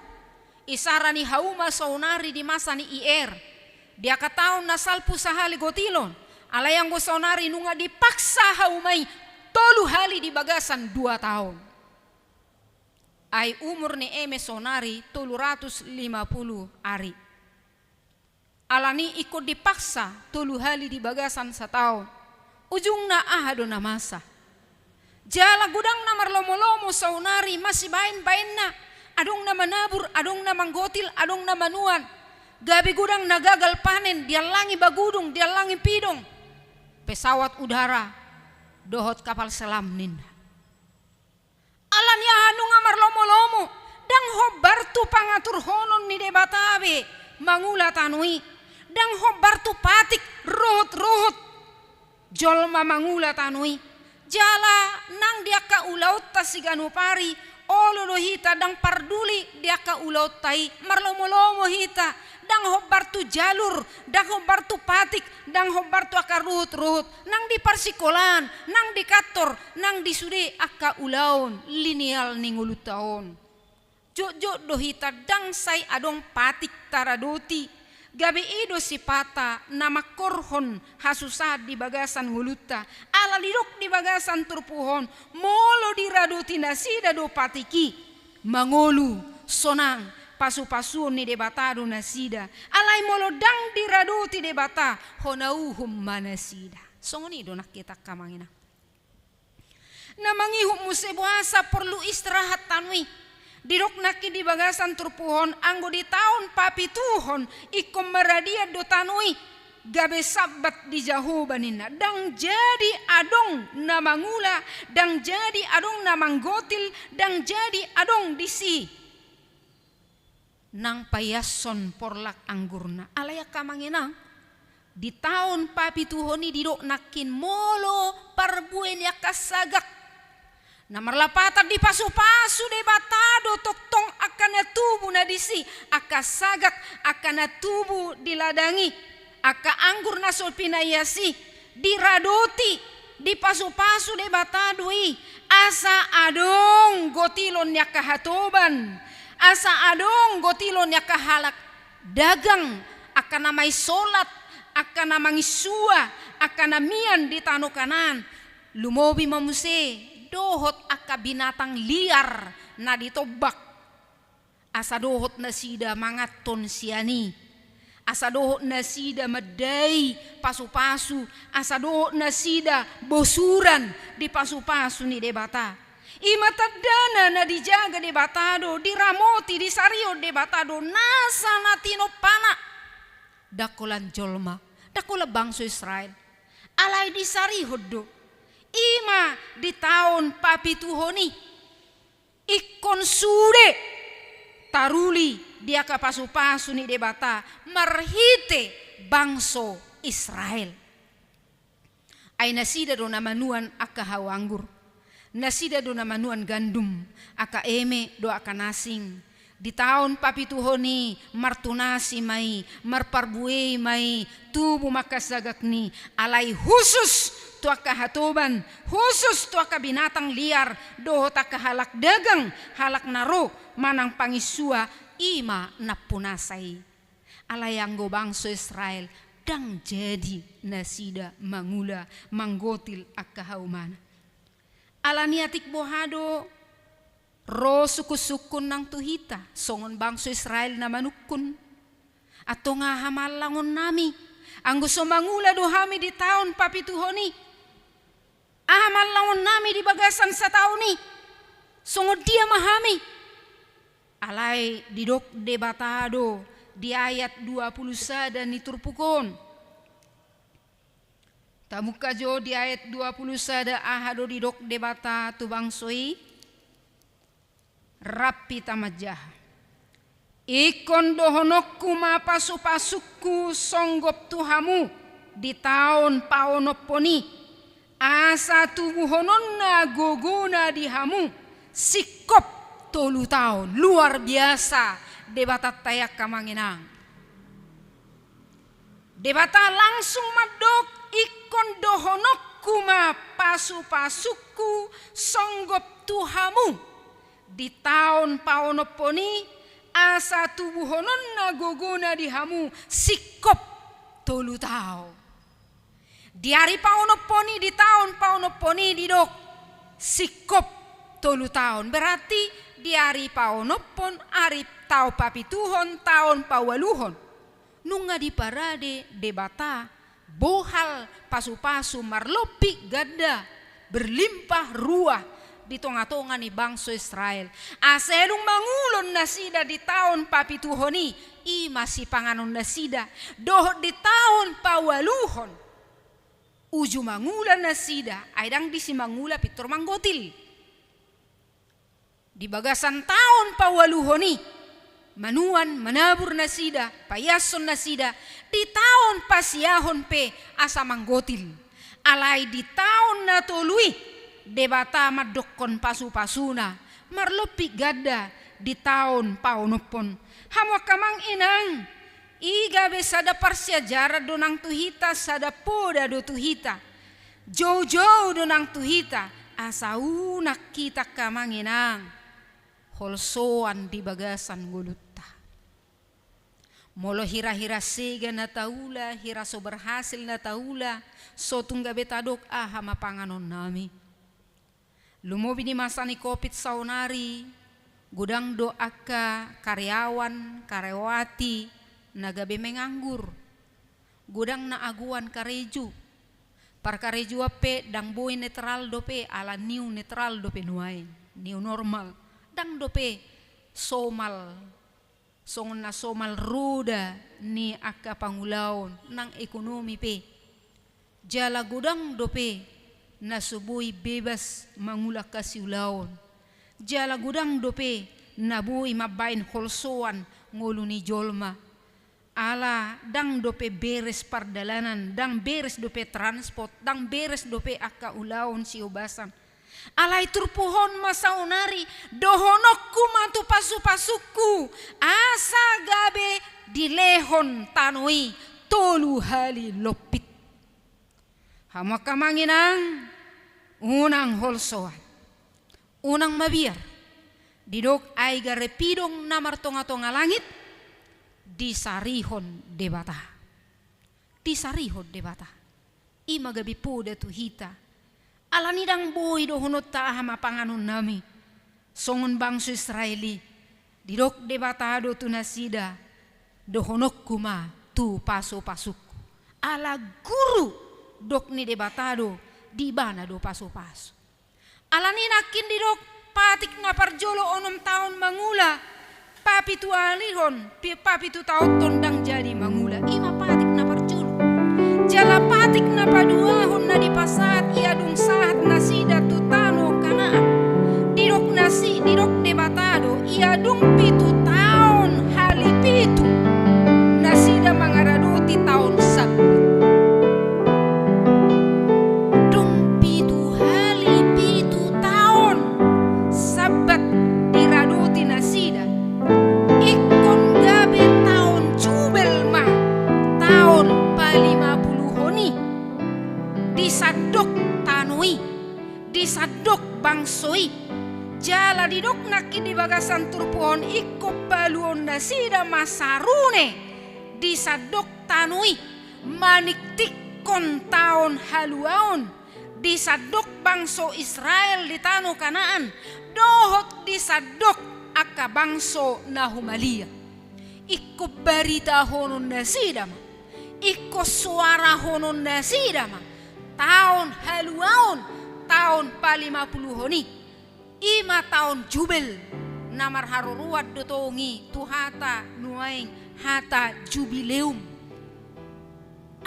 Isara ni hauma saonari di masa ni I R. Di angka taon na salpu sahali gotilon. Alai anggo saonari nunga dipaksa hauma i tolu hali di bagasan dua taon. Ai umur ni eme saonari tolu ratus lima pulu ari. Alani ingkon dipaksa tolu hali di bagasan sataon. Ujungna aha do na masa? Jala godang na marlomolomo saonari masibaen-baenna. Adong na manabur, adong na manggotil, adong na manuan. Gabe godang na gagal panen, diallangi bagudung, diallangi pidong, pesawat udara, dohot kapal selam ninna. Ala ni aha nunga marlomo-lomo, ndang hombar tu pangaturhonon ni Debata be mangula tano i, ndang hombar tu patik ruhut-ruhut jolma mangula tano i. Jala nang di angka ulaonta siganup ari, olo do hita ndang parduli di angka ulaonta i, marlomo-lomo hita, ndang hombar tu jalur, ndang hombar tu patik, ndang hombar tu angka ruhut-ruhut, nang di parsikolaan, nang di kantor, nang di sude angka ulaon linial ni ngolunta on. Jotjot do hita ndang sai adong patik taradoti, gabe i do sipata na mangkorhon hasusahan di bagasan ngolunta, ala didok di bagasan turpuk on, molo diradoti nasida do patik i, mangolu, sonang, pasu-pasuon ni Debata do nasida, alai molo ndang diradoti Debata, hona uhum ma nasida. Songon i do nangkin angka amang inang. Na mangihut muse boasa porlu istirahat tano i. Didok nangkin di bagasan turpuk on, anggo di taon papituhon ingkon maradian do tano i, gabe sabbat di Jahowa ninna. Ndang jadi adong na mangula, ndang jadi adong na manggotil, ndang jadi adong disi nang paiashon porlak anggurna. Alai angka amang inang, di taon papituhon i didok nangkin molo parbue ni angka sagak na marlapatan dipasu-pasu Debata do tongtong angka na tubu na disi, angka sagak, angka na tubu di ladang i, angka anggur na so pinaias i, diradoti, dipasu-pasu Debata do i, asa adong gotilon ni angka hatoban, asa adong gotilon ni angka halak dagang, angka na maisolat, angka na manginsua, angka na mian di tano Kanaan, lumobi ma muse dohot angka binatang liar na di tombak. Asa dohot nasida manganhon sian i, asa dohot nasida mandai pasu-pasu, asa dohot nasida bosuran di pasu-pasu ni Debata. I ma tandana na dijaga Debata do, diramoti, disarihon Debata do nasa na tinompana. Ndang holan jolma, ndang holan bangso Israel. Alai disarihon do. I ma di taon papituhon i. Ingkon sude taruli di angka pasu-pasu ni Debata marhite bangso Israel. Ai nasida do na manuan angka hau anggur, nasida do na manuan gandum, angka eme dohot angka na asing. Di taon papituhon i martunasi ma i, marparbue ma i, tubu ma angka sagak ni, alai husus tu angka hatoban, husus tu angka binatang liar, dohot angka halak dagang, halak na ro manang panginsua, i ma nampunasa i. Alai anggo bangso Israel, ndang jadi nasida mangula, manggotil angka haumana. Ala ni atik boha do ro sungkun-sungkun nang tu hita, songon bangso Israel na manungkun. Antong aha ma allangonnami, anggo so mangula do hami di taon papituhon i? Aha ma allangonnami di bagasan sataon i? Songon dia ma hami? Alai didok Debata do di ayat dua pulu sada ni turpuk on. Tabuka jo di ayat dua pulu sada, aha do didok Debata tu bangso i? Rap hita manjaha. Ingkon dohononku ma pasu-pasungku songgop tu hamu di taon paonomhon i, asa tubuhononna gogona di hamu singkop tolu taon. Luar biasa Debatanta i, angka amang inang. Debata langsung mandok, ingkon dohononku ma pasu-pasungku songgop tu hamu di taon paonomhon i, asa tubuhononna gogona di hamu singkop tolu taon. Di ari paonomhon i, di taon paonomhon i didok singkop tolu taon. Berarti di ari paonomhon, ari taon papituhon, taon paualuhon, nunga diparade Debata bohal pasu-pasu marlompit ganda, berlimpah ruah, di tonga-tonga ni bangso Israel. Asa dung mangulon nasida di taon papituhon i, i ma sipanganon nasida, dohot di taon paualuhon. Uju mangula nasida, ai ndang disi mangula pintor manggotil. Di bagasan taon paualuhon i, manuan, manabur nasida, paiashon nasida, di taon pasiahon pe asa manggotil. Alai di taon na tolu i, Debata mandokkon pasu-pasuna, marlompit ganda di taon paonomhon. Hamu angka amang inang, i gabe sada parsiajaran do nang tu hita, sada poda do tu hita. Jou-jou do nang tu hita, asa unang hita angka amang inang holsoan di bagasan ngolunta. Molo hira-hira sega na taula, hira so berhasil na taula, so tung gabe tadok aha ma panganon nami. Lumobi di masa ni covid saonari, godang do angka karyawan, karyawati, na gabe menganggur. Godang na agoan karejo. Parkarejoan pe ndang boi netral dope, ala new netral dope nuaeng, new normal. Ndang dope somal, songon na somal roda ni angka pangulaon nang ekonomi pe. Jala godang dope na so boi bebas mangula angka siulaon. Jala godang dope na boi mambaen holsoan ngolu ni jolma. Ala ndang dope beres pardalanan, ndang beres dope transport, ndang beres dope angka ulaon sihobasan. Alai turpuk on ma saonari, dohononku ma tu pasu-pasungku, asa gabe dilehon tano i tolu hali lompit. Hamu angka amang inang, unang holsoan, unang mabiar. Didok ai gare pidong na martonga-tonga langit, disarihon Debata. Disarihon Debata. I ma gabe poda tu hita. Alani ndang boi dohononta aha ma panganon nami. Songon bangso Israel i, didok Debata do tu nasida, dohononku ma tu pasu-pasungku. Ala guru dok ni Debata do, di ibana do pasu-pasu. Alani nangkin didok, patik na parjolo onom taon mangula, papitualihon, pi-, papitutaonhon ndang jadi mangula. I ma patik na parjolo. Jala patik na paduahon na dipasahat ia dung sahat nasida tu tano Kanaan. Didok nasi-, didok Debata do, ia dung pitu taon hali pitu nasida mangaradoti taon Sabat. Dung pitu hali pitu taon Sabat diradoti nasida, ingkon gabe taon Jubel ma, taon palimapuluhon i, di sandok tano i, di sandok bangso i. Jala didok nangkin di bagasan turpuk on, ingkon paluon nasida ma sarune di sandok tano i, maningtinghon taon haluaon di sandok bangso Israel di tano Kanaan, dohot di sandok angka bangso na humaliang. Ingkon baritahonon nasida ma, ingkon soarahonon nasida ma taon haluaon, taon palimapuluhon i. I ma taon Jubel, na marharoroan do tong i tu hata nuaeng hata Jubileum.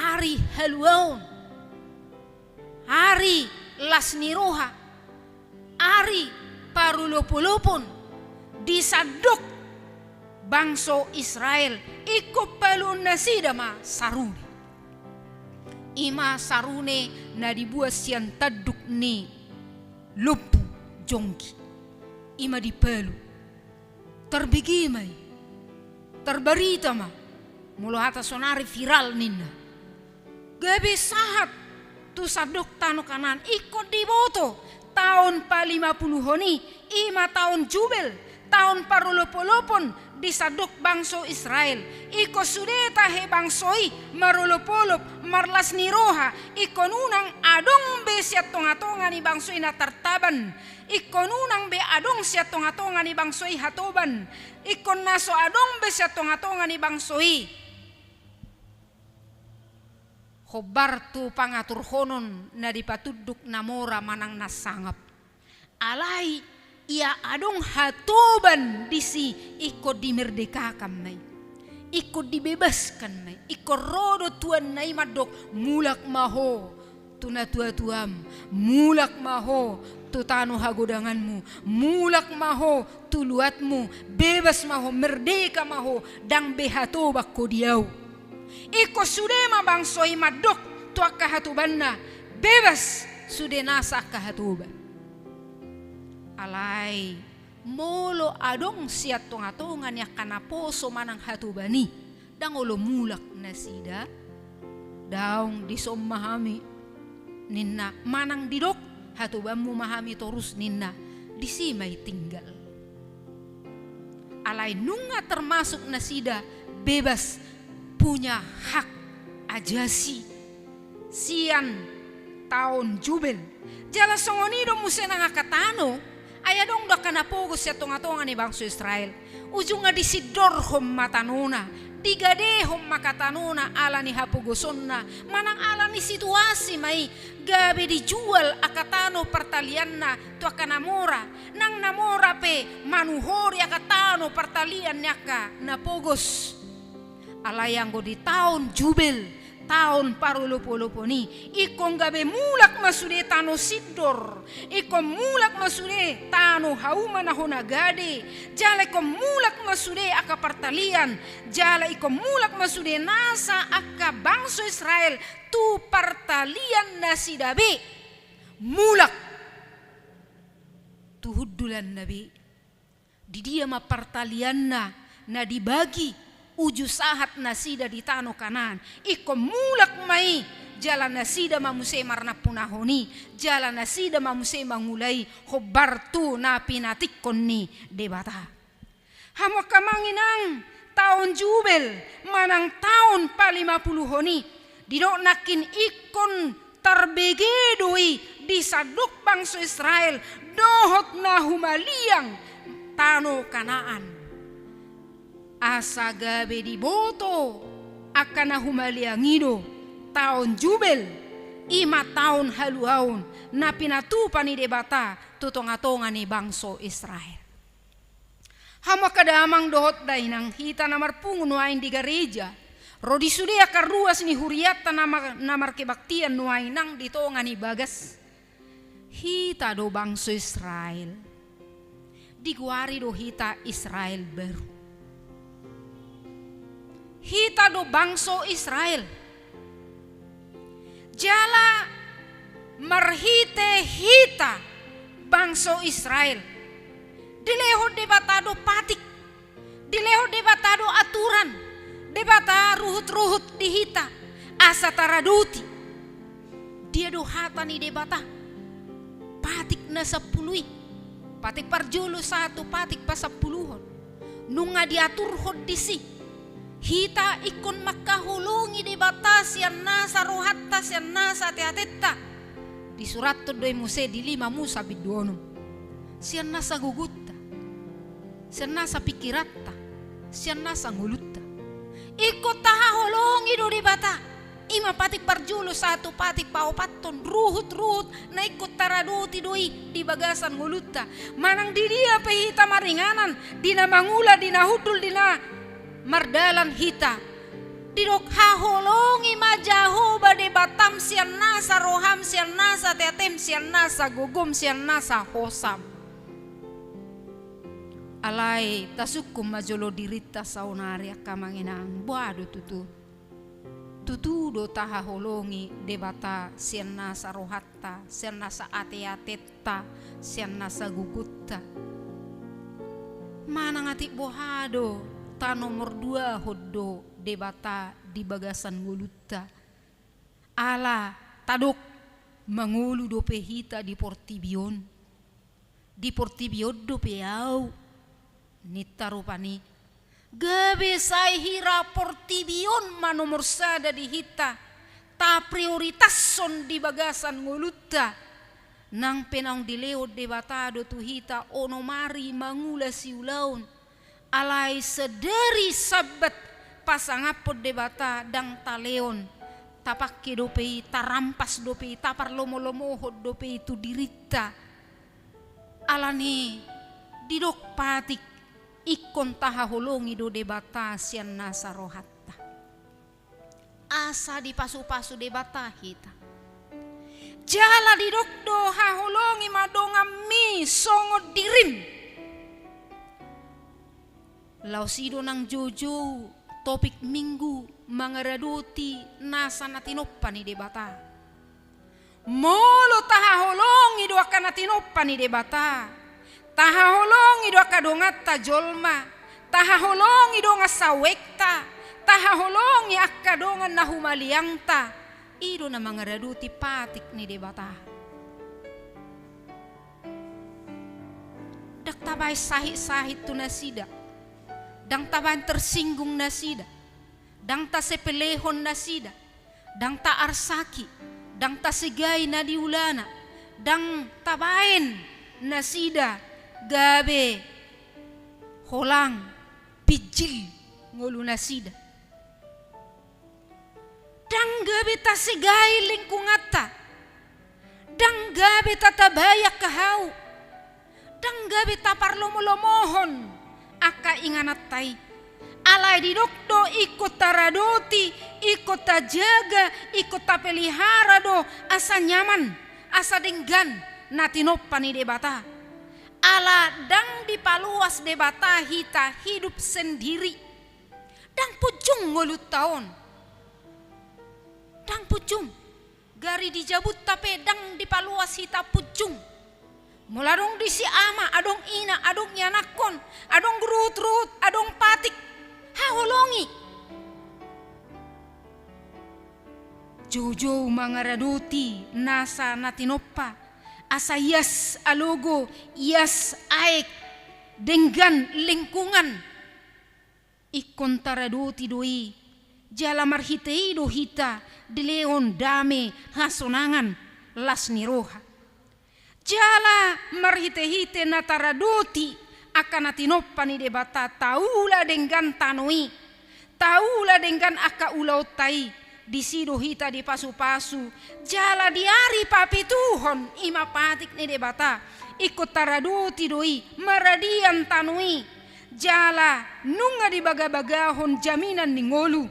Ari haluaon, ari las ni roha, ari parolopolopon di sandok bangso Israel, ingkon paluon nasida ma sarune. I ma sarune na dibuat sian tanduk ni lombu jonggi. I ma dipalu. Tarbege ma i. Tarbarita ma. Molo hata sonari viral ninna. Gabe sahat tu sandok tano Kanaan, ingkon diboto taon palimapuluhon i, i ma taon Jubel, taon parolopolopon di sandok bangso Israel. Ingkon sude tahe bangso i marolopolop, marlas ni roha, ingkon unang adong be sian tongatonga ni bangso i na tartaban, ingkon unang be adong sian tongatonga ni bangso i hatoban, ingkon na so adong be sian tongatonga ni bangso i hombar tu pangaturhonon na dipatunduk na mora manang na sangap. Alai ia adong hatoban disi, ingkon dimerdekakan ma i, ingkon dibebaskan ma i, ingkon ro do tuanna i mandok, mulak ma ho tu natuatuam, mulak ma ho tu tano hagodanganmu, mulak ma ho tu luatmu, bebas ma ho, merdeka ma ho, ndang be hatoban ho di ahu. Ingkon sude ma bangso i mandok tu angka hatobanna, bebas, sude nasa angka hatoban. Alai molo adong sian tongatonga ni angka naposo manang hatoban i, ndang olo mulak nasida? Daong, dison ma hami, ninna, manang didok, hatobanmu ma hami torus, ninna, disi ma i tinggal. Alai nunga termasuk nasida bebas, punya hak ajasi sian taon Jubel. Jala songon i do muse nang angka tano, ai adong do angka na pogos sian tongatonga ni bangso Israel. Ujungna disindorhon ma tanona, digadehon ma angka tanona ala ni hapogosonna, manang ala ni situasi ma i, gabe dijual angka tano partalianna tu angka na mora, nang na mora pe manuhori angka tano partalian ni angka na pogos. Alai anggo di taon Jubel, taon parolopolopon i, ingkon gabe mulak ma sude tano sindor, ingkon mulak ma sude tano hauma na hona gade, jala ingkon mulak ma sude angka partalian, jala ingkon mulak ma sude nasa angka bangso Israel tu partalian nasida be, mulak tu hundulanna be. Di dia ma partalianna na dibagi uju sahat nasida di tano Kanaan? Ingkon mulak ma i, jala nasida ma muse marnampunahon i, jala nasida ma muse mangula i hombar tu na pinantikhon ni Debata. Hamu angka amang inang, taon Jubel manang taon palimapuluhon i, didok nangkin ingkon tarbege do i di sandok bangso Israel dohot na humaliang tano Kanaan. Asa gabe diboto angka na humaliang i do taon Jubel, i ma taon haluaon na pinatupa ni Debata tu tongatonga ni bangso Israel. Hamu angka damang dohot dainang, hita na marpungu nuaeng di gareja, ro di sude angka ruas ni hurianta na mar-, na markebaktian nuaeng nang di tonga ni bagas. Hita do bangso Israel. Digoari do hita Israel baru. Hita do bangso Israel. Jala marhite hita bangso Israel, dilehon Debata do patik, dilehon Debata do aturan, Debata ruhutruhut di hita asa taradoti. Dia do hata ni Debata? Patik na sampulu i, patik parjolo sahat tu patik pasampuluhon. Nunga diaturhon disi, hita ingkon mangkaholongi Debata sian nasa rohanta, sian nasa ateatenta. Disurathon do i muse di lima Musa bindu onom. Sian nasa gogonta, sian nasa pingkiranta, sian nasa ngolunta. Ingkon tahaholongi do Debata. I ma patik parjolo sahat tu patik paopathon, ruhutruhut na ingkon taradoti do i di bagasan ngolunta. Manang di dia pe hita maringanan, di na mangula, di na hundul, di na mardalan hita, didok, haholongi ma Jahowa Debatam sian nasa roham, sian nasa ateatem, sian nasa gogom, sian nasa hosam. Alai tasungkun ma jolo dirinta saonari, angka amang inang, boha do tutu? Tutu do tahaholongi Debata sian nasa rohanta, sian nasa ateatenta, sian nasa gogonta? Manang atik boha do tanomorduahon do Debata di bagasan ngolunta? Ala tadok, mangolu dope hita di portibi on. Di portibi on dope ahu, ninta rupani. Gabe sai hira portibi on ma nomor sada di hita, taprioritashon di bagasan ngolunta. Nang pe naung dilehon Debata do tu hita onom ari mangula siulaon, alai sadari Sabbat pasangaphon Debata ndang talehon, tapangke dope i, tarampas dope i, taparlomolomohon dope i tu dirinta. Alani didok patik, ingkon tahaholongi do Debata sian nasa rohanta. Asa dipasupasu Debata hita. Jala didok do, haholongi ma donganmi songon dirim. Laos i do nang joujou topik Minggu, mangaradoti nasa na tinompa ni Debata. Molo tahaholongi do angka na tinompa ni Debata, tahaholongi do angka donganta jolma, tahaholongi dongan sawekta, tahaholongi angka dongan na humaliangta, i do na mangaradoti patik ni Debata. Ndang tabaen sahit-sahit tu nasida, ndang tabaen tersinggung nasida, ndang tasepelehon nasida, ndang taarsaki, ndang tasegai na niulana, ndang tabaen nasida gabe holang, pinjil ngolu nasida. Ndang gabe tasegai lingkunganta, ndang gabe tatabai angka hau, ndang gabe taparlomo-lomohon angka ingananta i. Alai didok do, ingkon taradoti, ingkon tajaga, ingkon tapelihara do asa nyaman, asa denggan na tinompa ni Debata. Ala ndang dipaluas Debata hita hidup sendiri. Ndang punjung ngolunta on. Ndang punjung. Gari di jabunta pe ndang dipaluas hita punjung. Molo adong disi ama, adong ina, adong ianakhon, adong ruhut-ruhut, adong patik, haholongi. Joujou mangaradoti nasa na tinompa, asa ias alogo, ias aek, denggan lingkungan. Ingkon taradoti do i, jala marhite i do hita dilehon dame, hasonangan, las ni roha. Jala marhite-hite na taradoti angka na tinompa ni Debata, taula denggan tano i, taula denggan angka ulaonta i, disi do hita dipasu-pasu, jala di ari papituhon, i ma patik ni Debata, ingkon taradoti do i, maradian tano i, jala nunga dibaga-bagahon jaminan ni ngolu,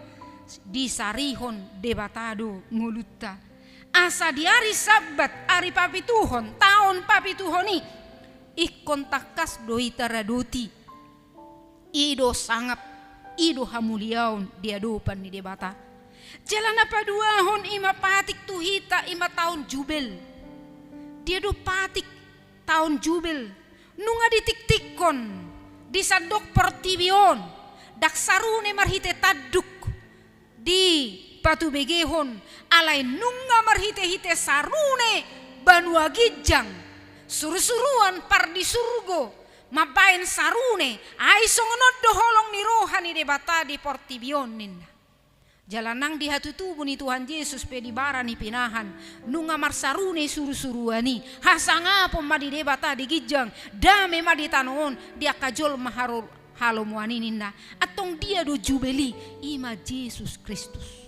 disarihon Debata do ngolunta. Asa di ari Sabbat, ari papituhon, taon papituhon i, ingkon tangkas do i taradoti. I do sangap, i do hamuliaon di adopan ni Debata. Jala na paduahon, i ma patik tu hita, i ma taon Jubel. Dia do patik taon Jubel? Nunga ditiktikkon di sandok portibi on, ndang sarune marhite tanduk dipatubegehon, alai nunga marhite-hite sarune banua ginjang, suru-suruan par di surgo, mambaen sarune, ai songon on do holong ni roha ni Debata di portibi on, ninna. Jala nang di hatutubu ni Tuhan Jesus pe di bara ni pinahan, nunga marsarune suru-suruan i, hasangapon ma di Debata di ginjang, dame ma di tano on, di angka jolma haro-, halomoan i, ninna. Antong dia do Jubel i? I ma Jesus Kristus.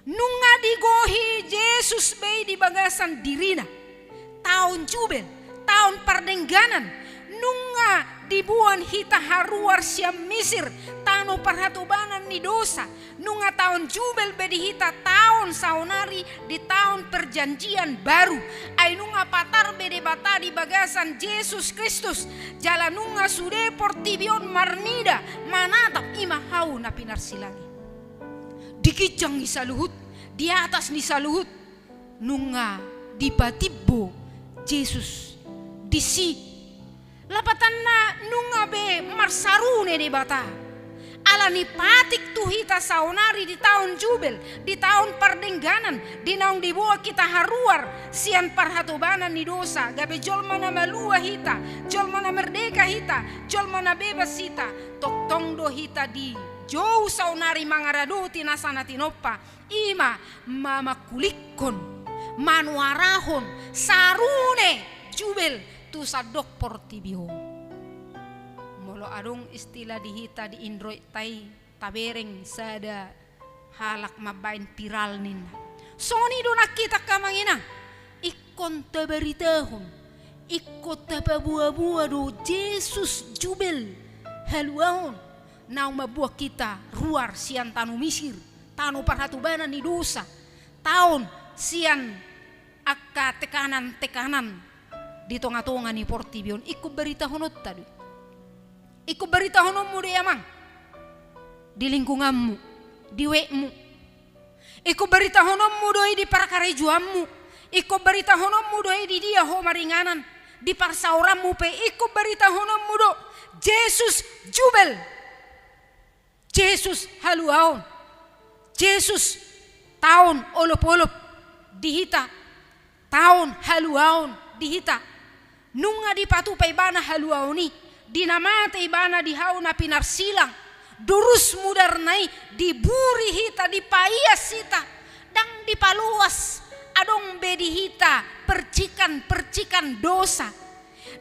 Nunga digohi Jesus be i di bagasan dirina. Taon Jubel, taon pardengganan, nunga diboan hita haruar sian Misir, tano parhatobanan ni dosa, nunga taon Jubel be di hita taon saonari di taon perjanjian baru, ai nunga patar be Debata di bagasan Jesus Kristus, jala nunga sude portibi on marnida, manatap, i ma hau na pinarsilang i. Di ginjang ni saluhut, di atas ni saluhut, nunga dipatimbo Jesus disi. Lapatanna nunga be marsarune Debata. Alani patik tu hita saonari di taon Jubel, di taon pardengganan, di naung diboan hita haruar sian parhatobanan ni dosa, gabe jolma na malua hita, jolma na merdeka hita, jolma na bebas hita, tongtong do hita dijou saonari mangaradoti nasa na tinompa. I ma mamangkulikkon, manuarahon sarune Jubel tu sandok portibi on. Molo adong istilah di hita di Indroit ta i, tabereng sada halak mambaen viral, ninna. Songon i do nang hita, angka amang inang, ingkon tabaritahon, Ingkon tapaboaboa do Jesus jubel haluaon, naung mambuat hita ruar sian tano Misir, tano parhatobanan ni dosa, taon sian angka tekanan-tekanan di tonga-tonga ni portibi on. Ingkon baritahononta do i. Ingkon baritahononmu do i, amang, di lingkunganmu, di webmu. Ingkon baritahononmu do i di parkarejoanmu. Ingkon baritahononmu do i di dia ho maringanan, di parsaoranmu pe. Ingkon baritahononmu do Jesus jubel, Jesus haluaon, Jesus taon olopolop di hita, taon haluaon di hita. Nunga dipatupa ibana haluaon i, di na mate ibana di hau na pinarsilang, durus mudarna i, diburi hita, dipaias hita, ndang dipaloas adong be di hita percikan-percikan dosa.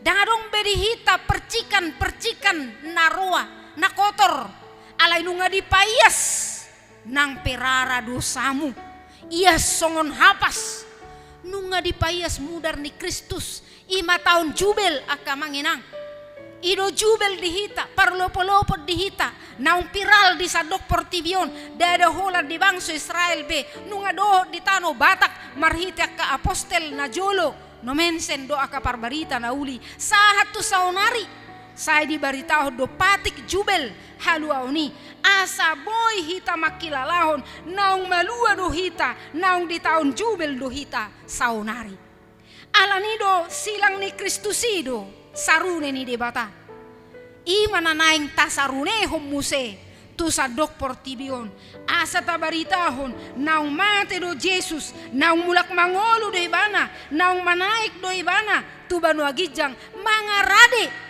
Ndang adong be di hita percikan-percikan na roa, na kotor, alai nunga dipaias nang pe rara dosamu, ias songon hapas. Nunga dipaias mudar ni Kristus, i ma taon jubel, angka amang inang. I do jubel di hita, parlopolopon di hita, naung viral di sandok portibi on, ndada holan di bangso Israel be, nunga dohot di tano Batak, marhite angka apostel na jolo, nomensen do angka parbarita na uli, sahat tu saonari. Sai dibaritahon do patik jubel haluaon i, asa boi hita mangkilalahon naung malua do hita, naung di taon jubel do hita saonari. Alani do silang ni Kristus i do sarune ni Debata. I ma na naeng tasarunehon muse tu sandok portibi on, asa tabaritahon naung mate do Jesus, naung mulak mangolu do ibana, naung manaek do ibana tu banua ginjang mangarade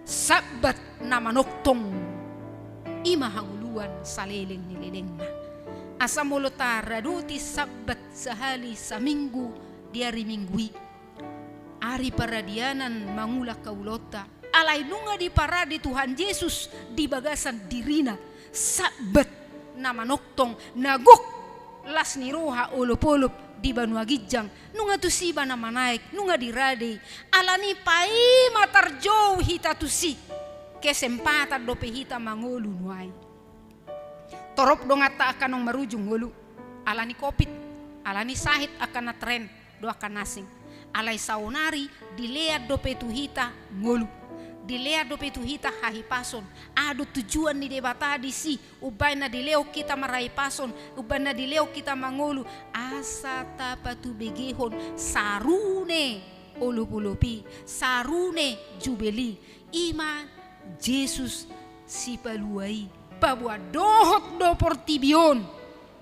Sabbat na manongtong. I ma hangoluan saleleng ni lelengna. Asa molo taradoti Sabbat sahali saminggu di ari Minggu i, ari paradianan mangula angka ulaonta, alai nunga diparade Tuhan Jesus di bagasan dirina Sabbat na manongtong, na gok las ni roha olopolop di banua ginjang. Nunga tusi ibana manaek, nunga dirade i. Alani paima tarjou hita tusi, kesempatan dope hita mangolu nuaeng. Torop donganta angka naung marujung ngolu, alani covid, alani sahit angka na tren dohot angka na asing. Alai saonari dilean dope tu hita ngolu, dilean dope tu hita hahipason. Aha do tujuan ni Debata disi, umbaen na dilehon hita marhahipason, umbaen na dilehon hita mangolu, asa tapatubegehon sarune olopolop i, sarune jubel i, i ma Jesus Sipalua i. Paboa dohot do portibi on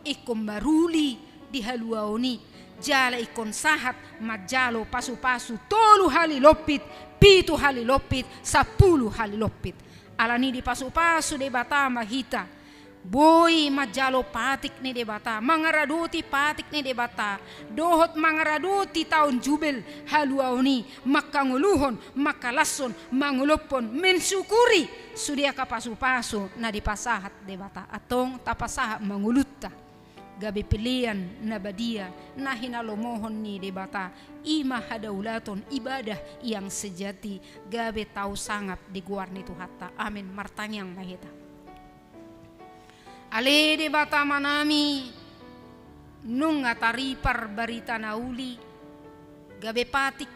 ingkon maruli di haluaon i, jala ingkon sahat manjalo pasupasu tolu hali lompit, pitu hali lompit, sampulu hali lompit. Alani dipasupasu Debata ma hita boi manjalo patik ni Debata, mangaradoti patik ni Debata, dohot mangaradoti taon jubel haluaon i, mangkangoluhon, mangkalashon, mangolophon, mensyukuri sude angka pasupasu na dipasahat Debata. Antong tapasahat ma ngolunta gabe pelean na badia na hinalomohon ni Debata, i ma hadaulaton ibadah yang sejati, gabe tau sangap di goar ni Tuhanta. Amin. Martangiang ma hita. Ale Debata Amanami, nunga taripar barita na uli, gabe patik,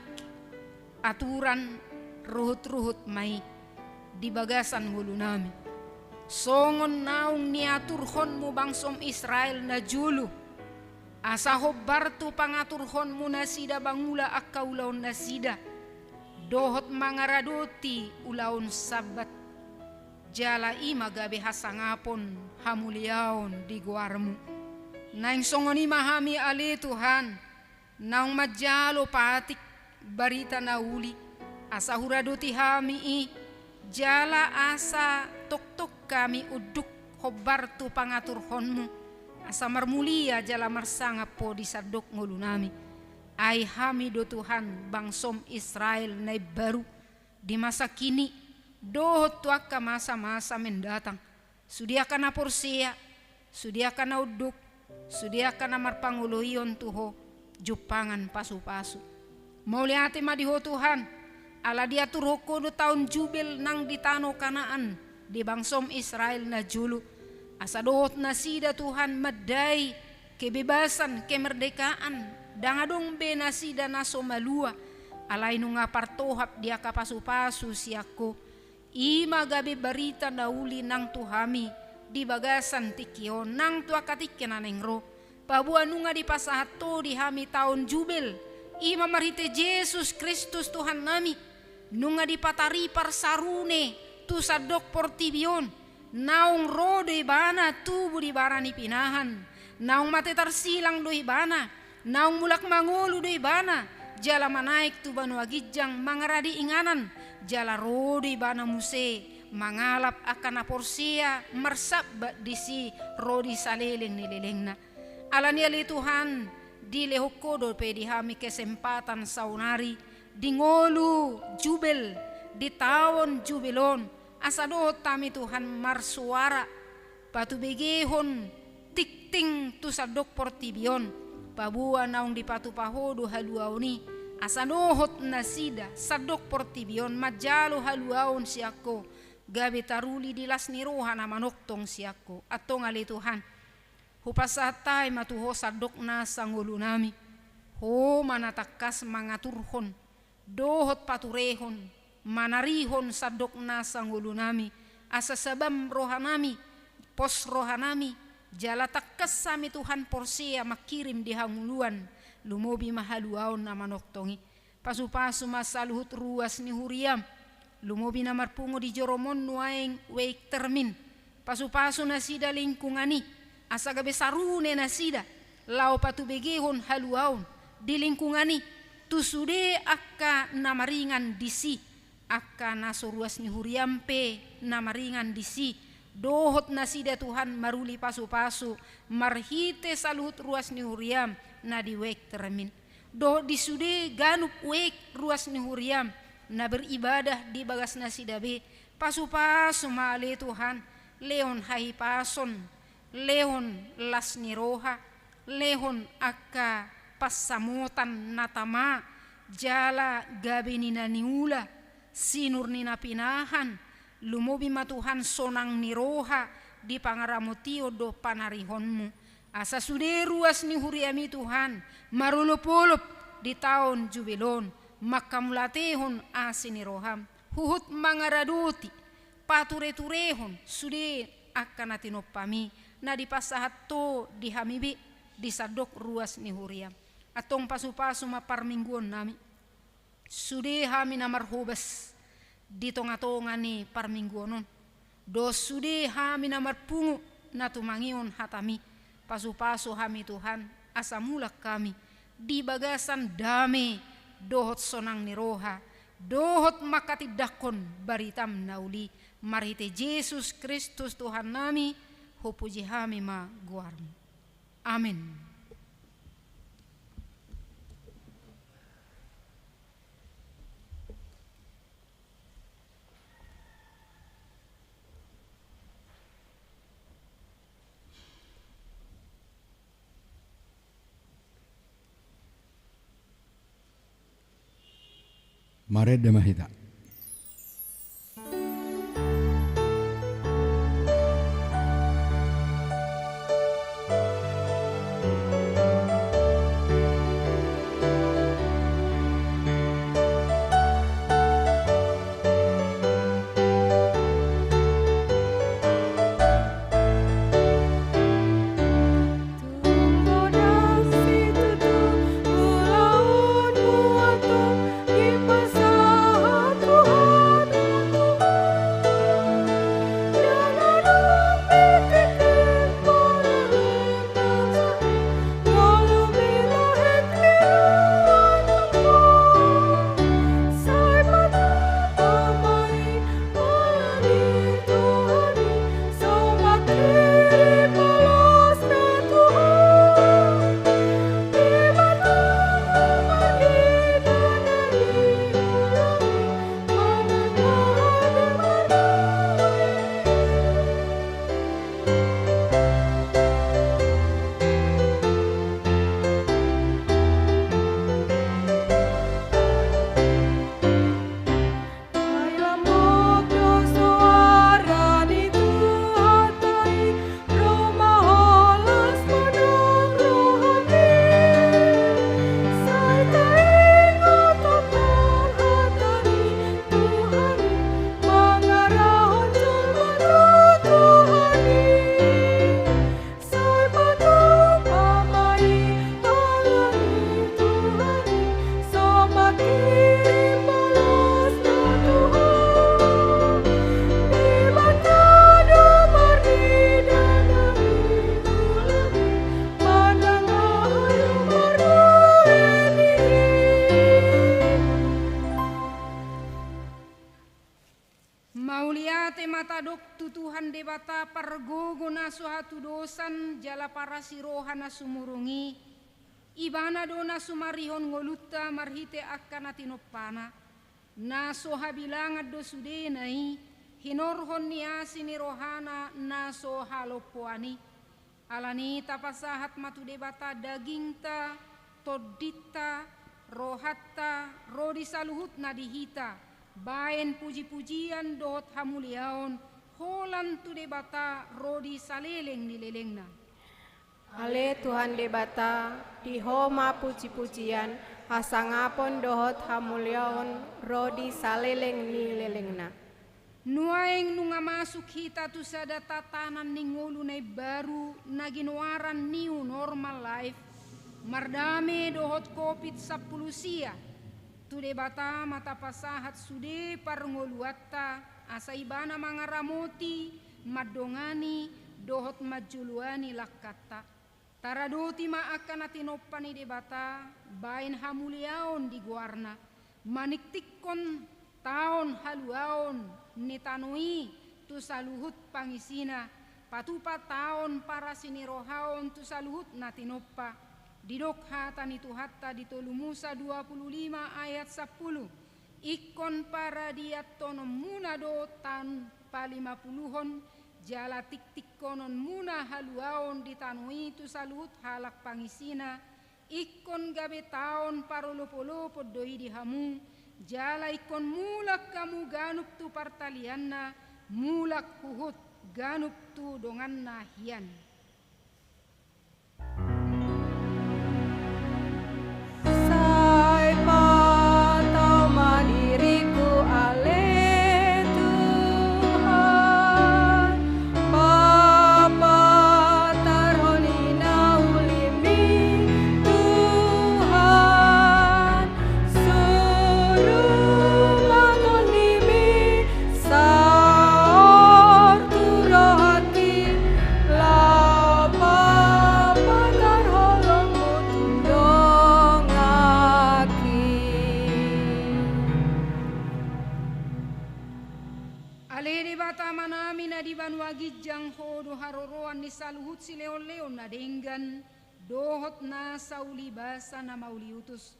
aturan, ruhut-ruhut ma i di bagasan ngolunami. Songon naung niaturhonmu bangsom Israel na jolo, asa hombar tu pangaturhonmu nasida mangula angka ulaonnasida, dohot mangaradoti ulaon Sabbat, jala i ma gabe hasangapon hamuliaon di goarmu. Naeng songon i ma hami ale Tuhan, naung manjalo patik barita na uli, asa huradoti hami i, jala asa tongtong hami unduk hombar tu pangaturhonmu, asa marmulia jala marsangap Ho di sandok ngolunami. Ai hami do Tuhan bangsom Israel na imbaru, di masa kini, dohot tu angka masa-masa mendatang. Sude angka na porsea, sude angka na unduk, sude angka na marpangoloion tu Ho, jumpangan pasupasu. Mauliate ma di Ho Tuhan, ala diaturhon Ho do taon Jubel nang di tano Kanaan, di bangsoM Israel na jolo, asa dohot nasida Tuhan mandai kebebasan, kemerdekaan, ndang adong be nasida na so malua, alai nunga partohap di angka pasupasu sian Ho. I ma gabe barita na uli nang tu hami di bagasan tingki on nang tu angka tingki na naeng ro. Paboa nunga dipasahat Ho di hami taon Jubel, i ma marhite Jesus Kristus Tuhannami. Nunga dipataripar sarune tu sandok portibi on. Naung ro do Ibana tubu di bara ni pinahan. Naung mate tarsilang do Ibana. Naung mulak mangolu do Ibana, jala manaek tu banua ginjang mangarade inganan, jala ro do Ibana muse mangalap angka na porsea marsambat disi ro di saleleng ni lelengna. Alani i ale Tuhan, dilehon Ho dope di hami kesempatan saonari di ngolu Jubel, di taon Jubel on, asa dohot hami Tuhan marsuara, patubegehon tingting tu sandok portibi on, paboa naung dipatupa Ho do haluaon i, asa dohot nasida sandok portibi on manjalo haluaon sian Ho, gabe taruli di las ni roha na manongtong sian Ho. Antong ale Tuhan, hupasahat hami ma tu Ho sandok nasa ngolunami. Ho ma na tangkas mangaturhon dohot paturehon, manarihon sandok nasa ngolunami, asa sabam rohanami, pos rohanami, jala tangkas hami Tuhan porsea mangkirim di hangoluan, lumobi ma haluaon na manongtong i. Pasupasu ma saluhut ruas ni huriaM, lumobi na marpungu di joroMon nuaeng Wijk Termin. Pasupasu nasida lingkungan i, asa gabe sarune nasida laho patubegehon haluaon di lingkungan i tu sude angka na maringan disi, angka na so ruas ni huriaM pe na maringan disi, dohot nasida Tuhan maruli pasupasu marhite saluhut ruas ni huriaM na di Wijk Termin. Dohot di sude ganup Wijk ruas ni huriaM na beribadah di bagas nasida be, pasupasu ma ale Tuhan, lehon hahipason, lehon las ni roha, lehon angka pansamotan na tama, jala gabe ni na niula, sinur ni na pinahan, lumobi ma Tuhan sonang ni roha di pangaramotion dohot panarihonMu. Asa sude ruas ni huriaMi Tuhan, marolopolop di taon Jubel on, manghamauliatehon asi ni rohaM, huhut mangaradoti, patureturehon sude angka na tinompaMi, na dipasahat Ho di hami be, di sandok ruas ni huriaM. Antong pasupasu ma parmingguonnami. Sude hami na marhobas di tongatonga ni parmingguon on, dohot sude hami na marpungu na tumangihon hataMi, pasupasu hami Tuhan, asa mulak hami di bagasan dame dohot sonang ni roha, dohot manghatindanghon baritaM na uli, marhite Jesus Kristus Tuhannami, hupuji hami ma goarMu. Amen. Marende ma hita. Ta pargogo na so hatudosan jala parasi roha na sumurung i, Ibana do na sumarihon ngolunta marhite angka na tinompana, na so habilangan do sudena i, hinorhon ni asi ni rohana na so halompoan i. Alani i tapasahat ma tu Debata dagingta, tondinta, rohanta, ro di saluhutna di hita, baen pujipujian dohot hamuliaon, holan tu Debata ro di saleleng ni lelengna. Ale Tuhan Debata, di Ho ma pujipujian, hasangapon dohot hamuliaon ro di saleleng ni lelengna. Nuaeng nunga masuk hita tu sada tatanan ni ngolu na imbaru na ginoaran new normal life, mardame dohot Covid sampulu sia. Tu Debata ma tapasahat sude parngoluanta, asa Ibana mangaramoti, mandongani, dohot manjoloani langkanta. Taradoti ma angka na tinompa ni Debata, baen hamuliaon di goarna, maningtingkon taon haluaon ni tano i tu saluhut pangisina, patupa taon parasi ni roha on tu saluhut na tinompa. Didok hata ni Tuhanta di tolu Musa dua pulu lima ayat sampulu, ingkon paradianhononmuna do taon palimapuluhon, jala tingtingkononmuna haluaon di tano i tu saluhut halak pangisina, ingkon gabe taon parolopolopon do i di hamu, jala ingkon mulak hamu ganup tu partalianna, mulak huhut ganup tu donganna hian. Sai patau ma diringku ale Tuhan, papatarhon i na ulimi Tuhan, suruh ma tondimi saor tu rohangki, laho papatarhon holongmu tu donganki. Ale Debata Amanami na di banua ginjang, Ho do haroroan ni saluhut silehonlehon na denggan dohot nasa ulibasa na mauliutus.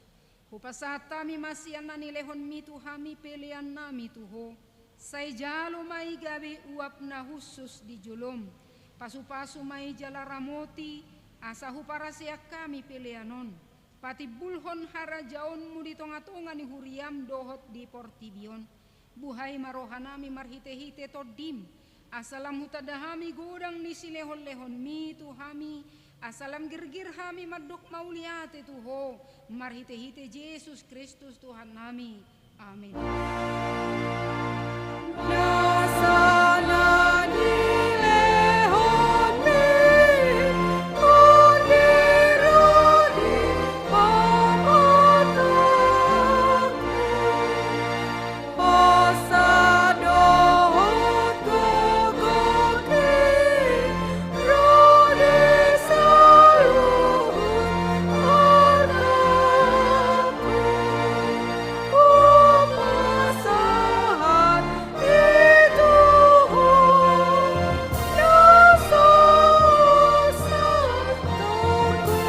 Hupasahat hami ma sian na nilehonmi tu hami peleannami tu Ho. Sai jalo ma i gabe uap na hushus di jolom. Pasupasu ma i jala ramoti, asa huparaseang hami pelean on. Patimbulhon harajaonmu di tongatonga ni huriam dohot di portibi on. Buhai ma rohanami marhitehite Tondim, asa lam hutanda hami godang ni silehonlehonmi tu hami, asa lam girgir hami mandok mauliate tu Ho, marhitehite Jesus Kristus Tuhannami. Amin. Nasa na nilehonmi, ondero di pamatangku. Hosa dohot gogoki ro di saluhut artangku. Hupasahat i tu Ho na so tarkudus.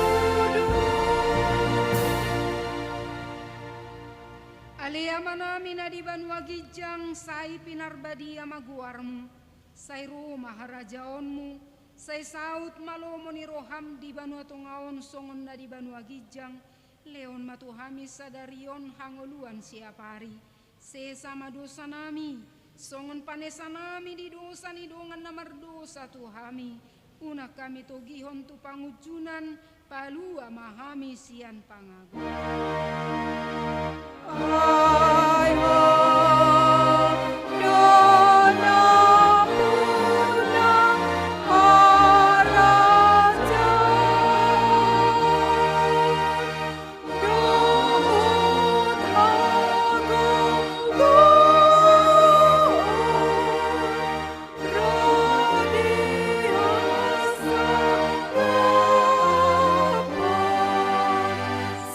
Ale Amanami na di banua ginjang, sai pinarbadia ma goarmu, sai ro ma harajaonmu, sai saut ma lomo ni roham di banua tonga on songon na di banua ginjang. Lehon ma tu hami sadari on hangoluan siapari. Sesa ma dosanami, songon panesanami di dosa ni dongan na mardosa tu hami. Unang hami togihon tu pangunjunan, palua ma hami sian pangago. Ai Ho do nampuna harajaon dohot hagogoon ro di hasangapon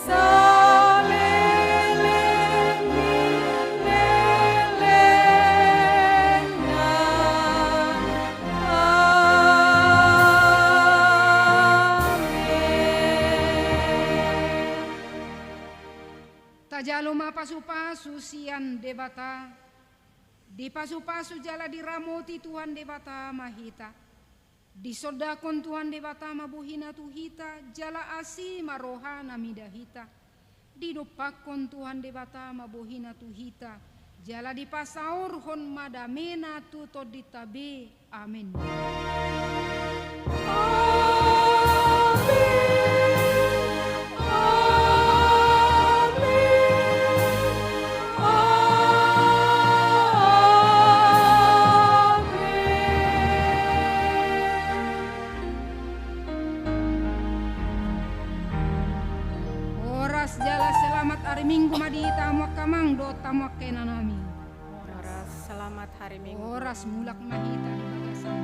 saleleng ni Jalo ma pasupasu sian Debata. Dipasupasu jala diramoti Tuhan Debata ma hita. Disondangkon Tuhan Debata ma bohina tu hita, jala asi ma rohana mida hita. Didompakkon Tuhan Debata ma bohina tu hita, jala dipasaorhon ma damena tu tondinta be. Amen. Amen. Amen. Amen. Horas jala selamat ari Minggu ma di hita hamu angka amang dohot hamu angka inanami. Horas, selamat hari Minggu. Horas, mulak ma hita di bagasan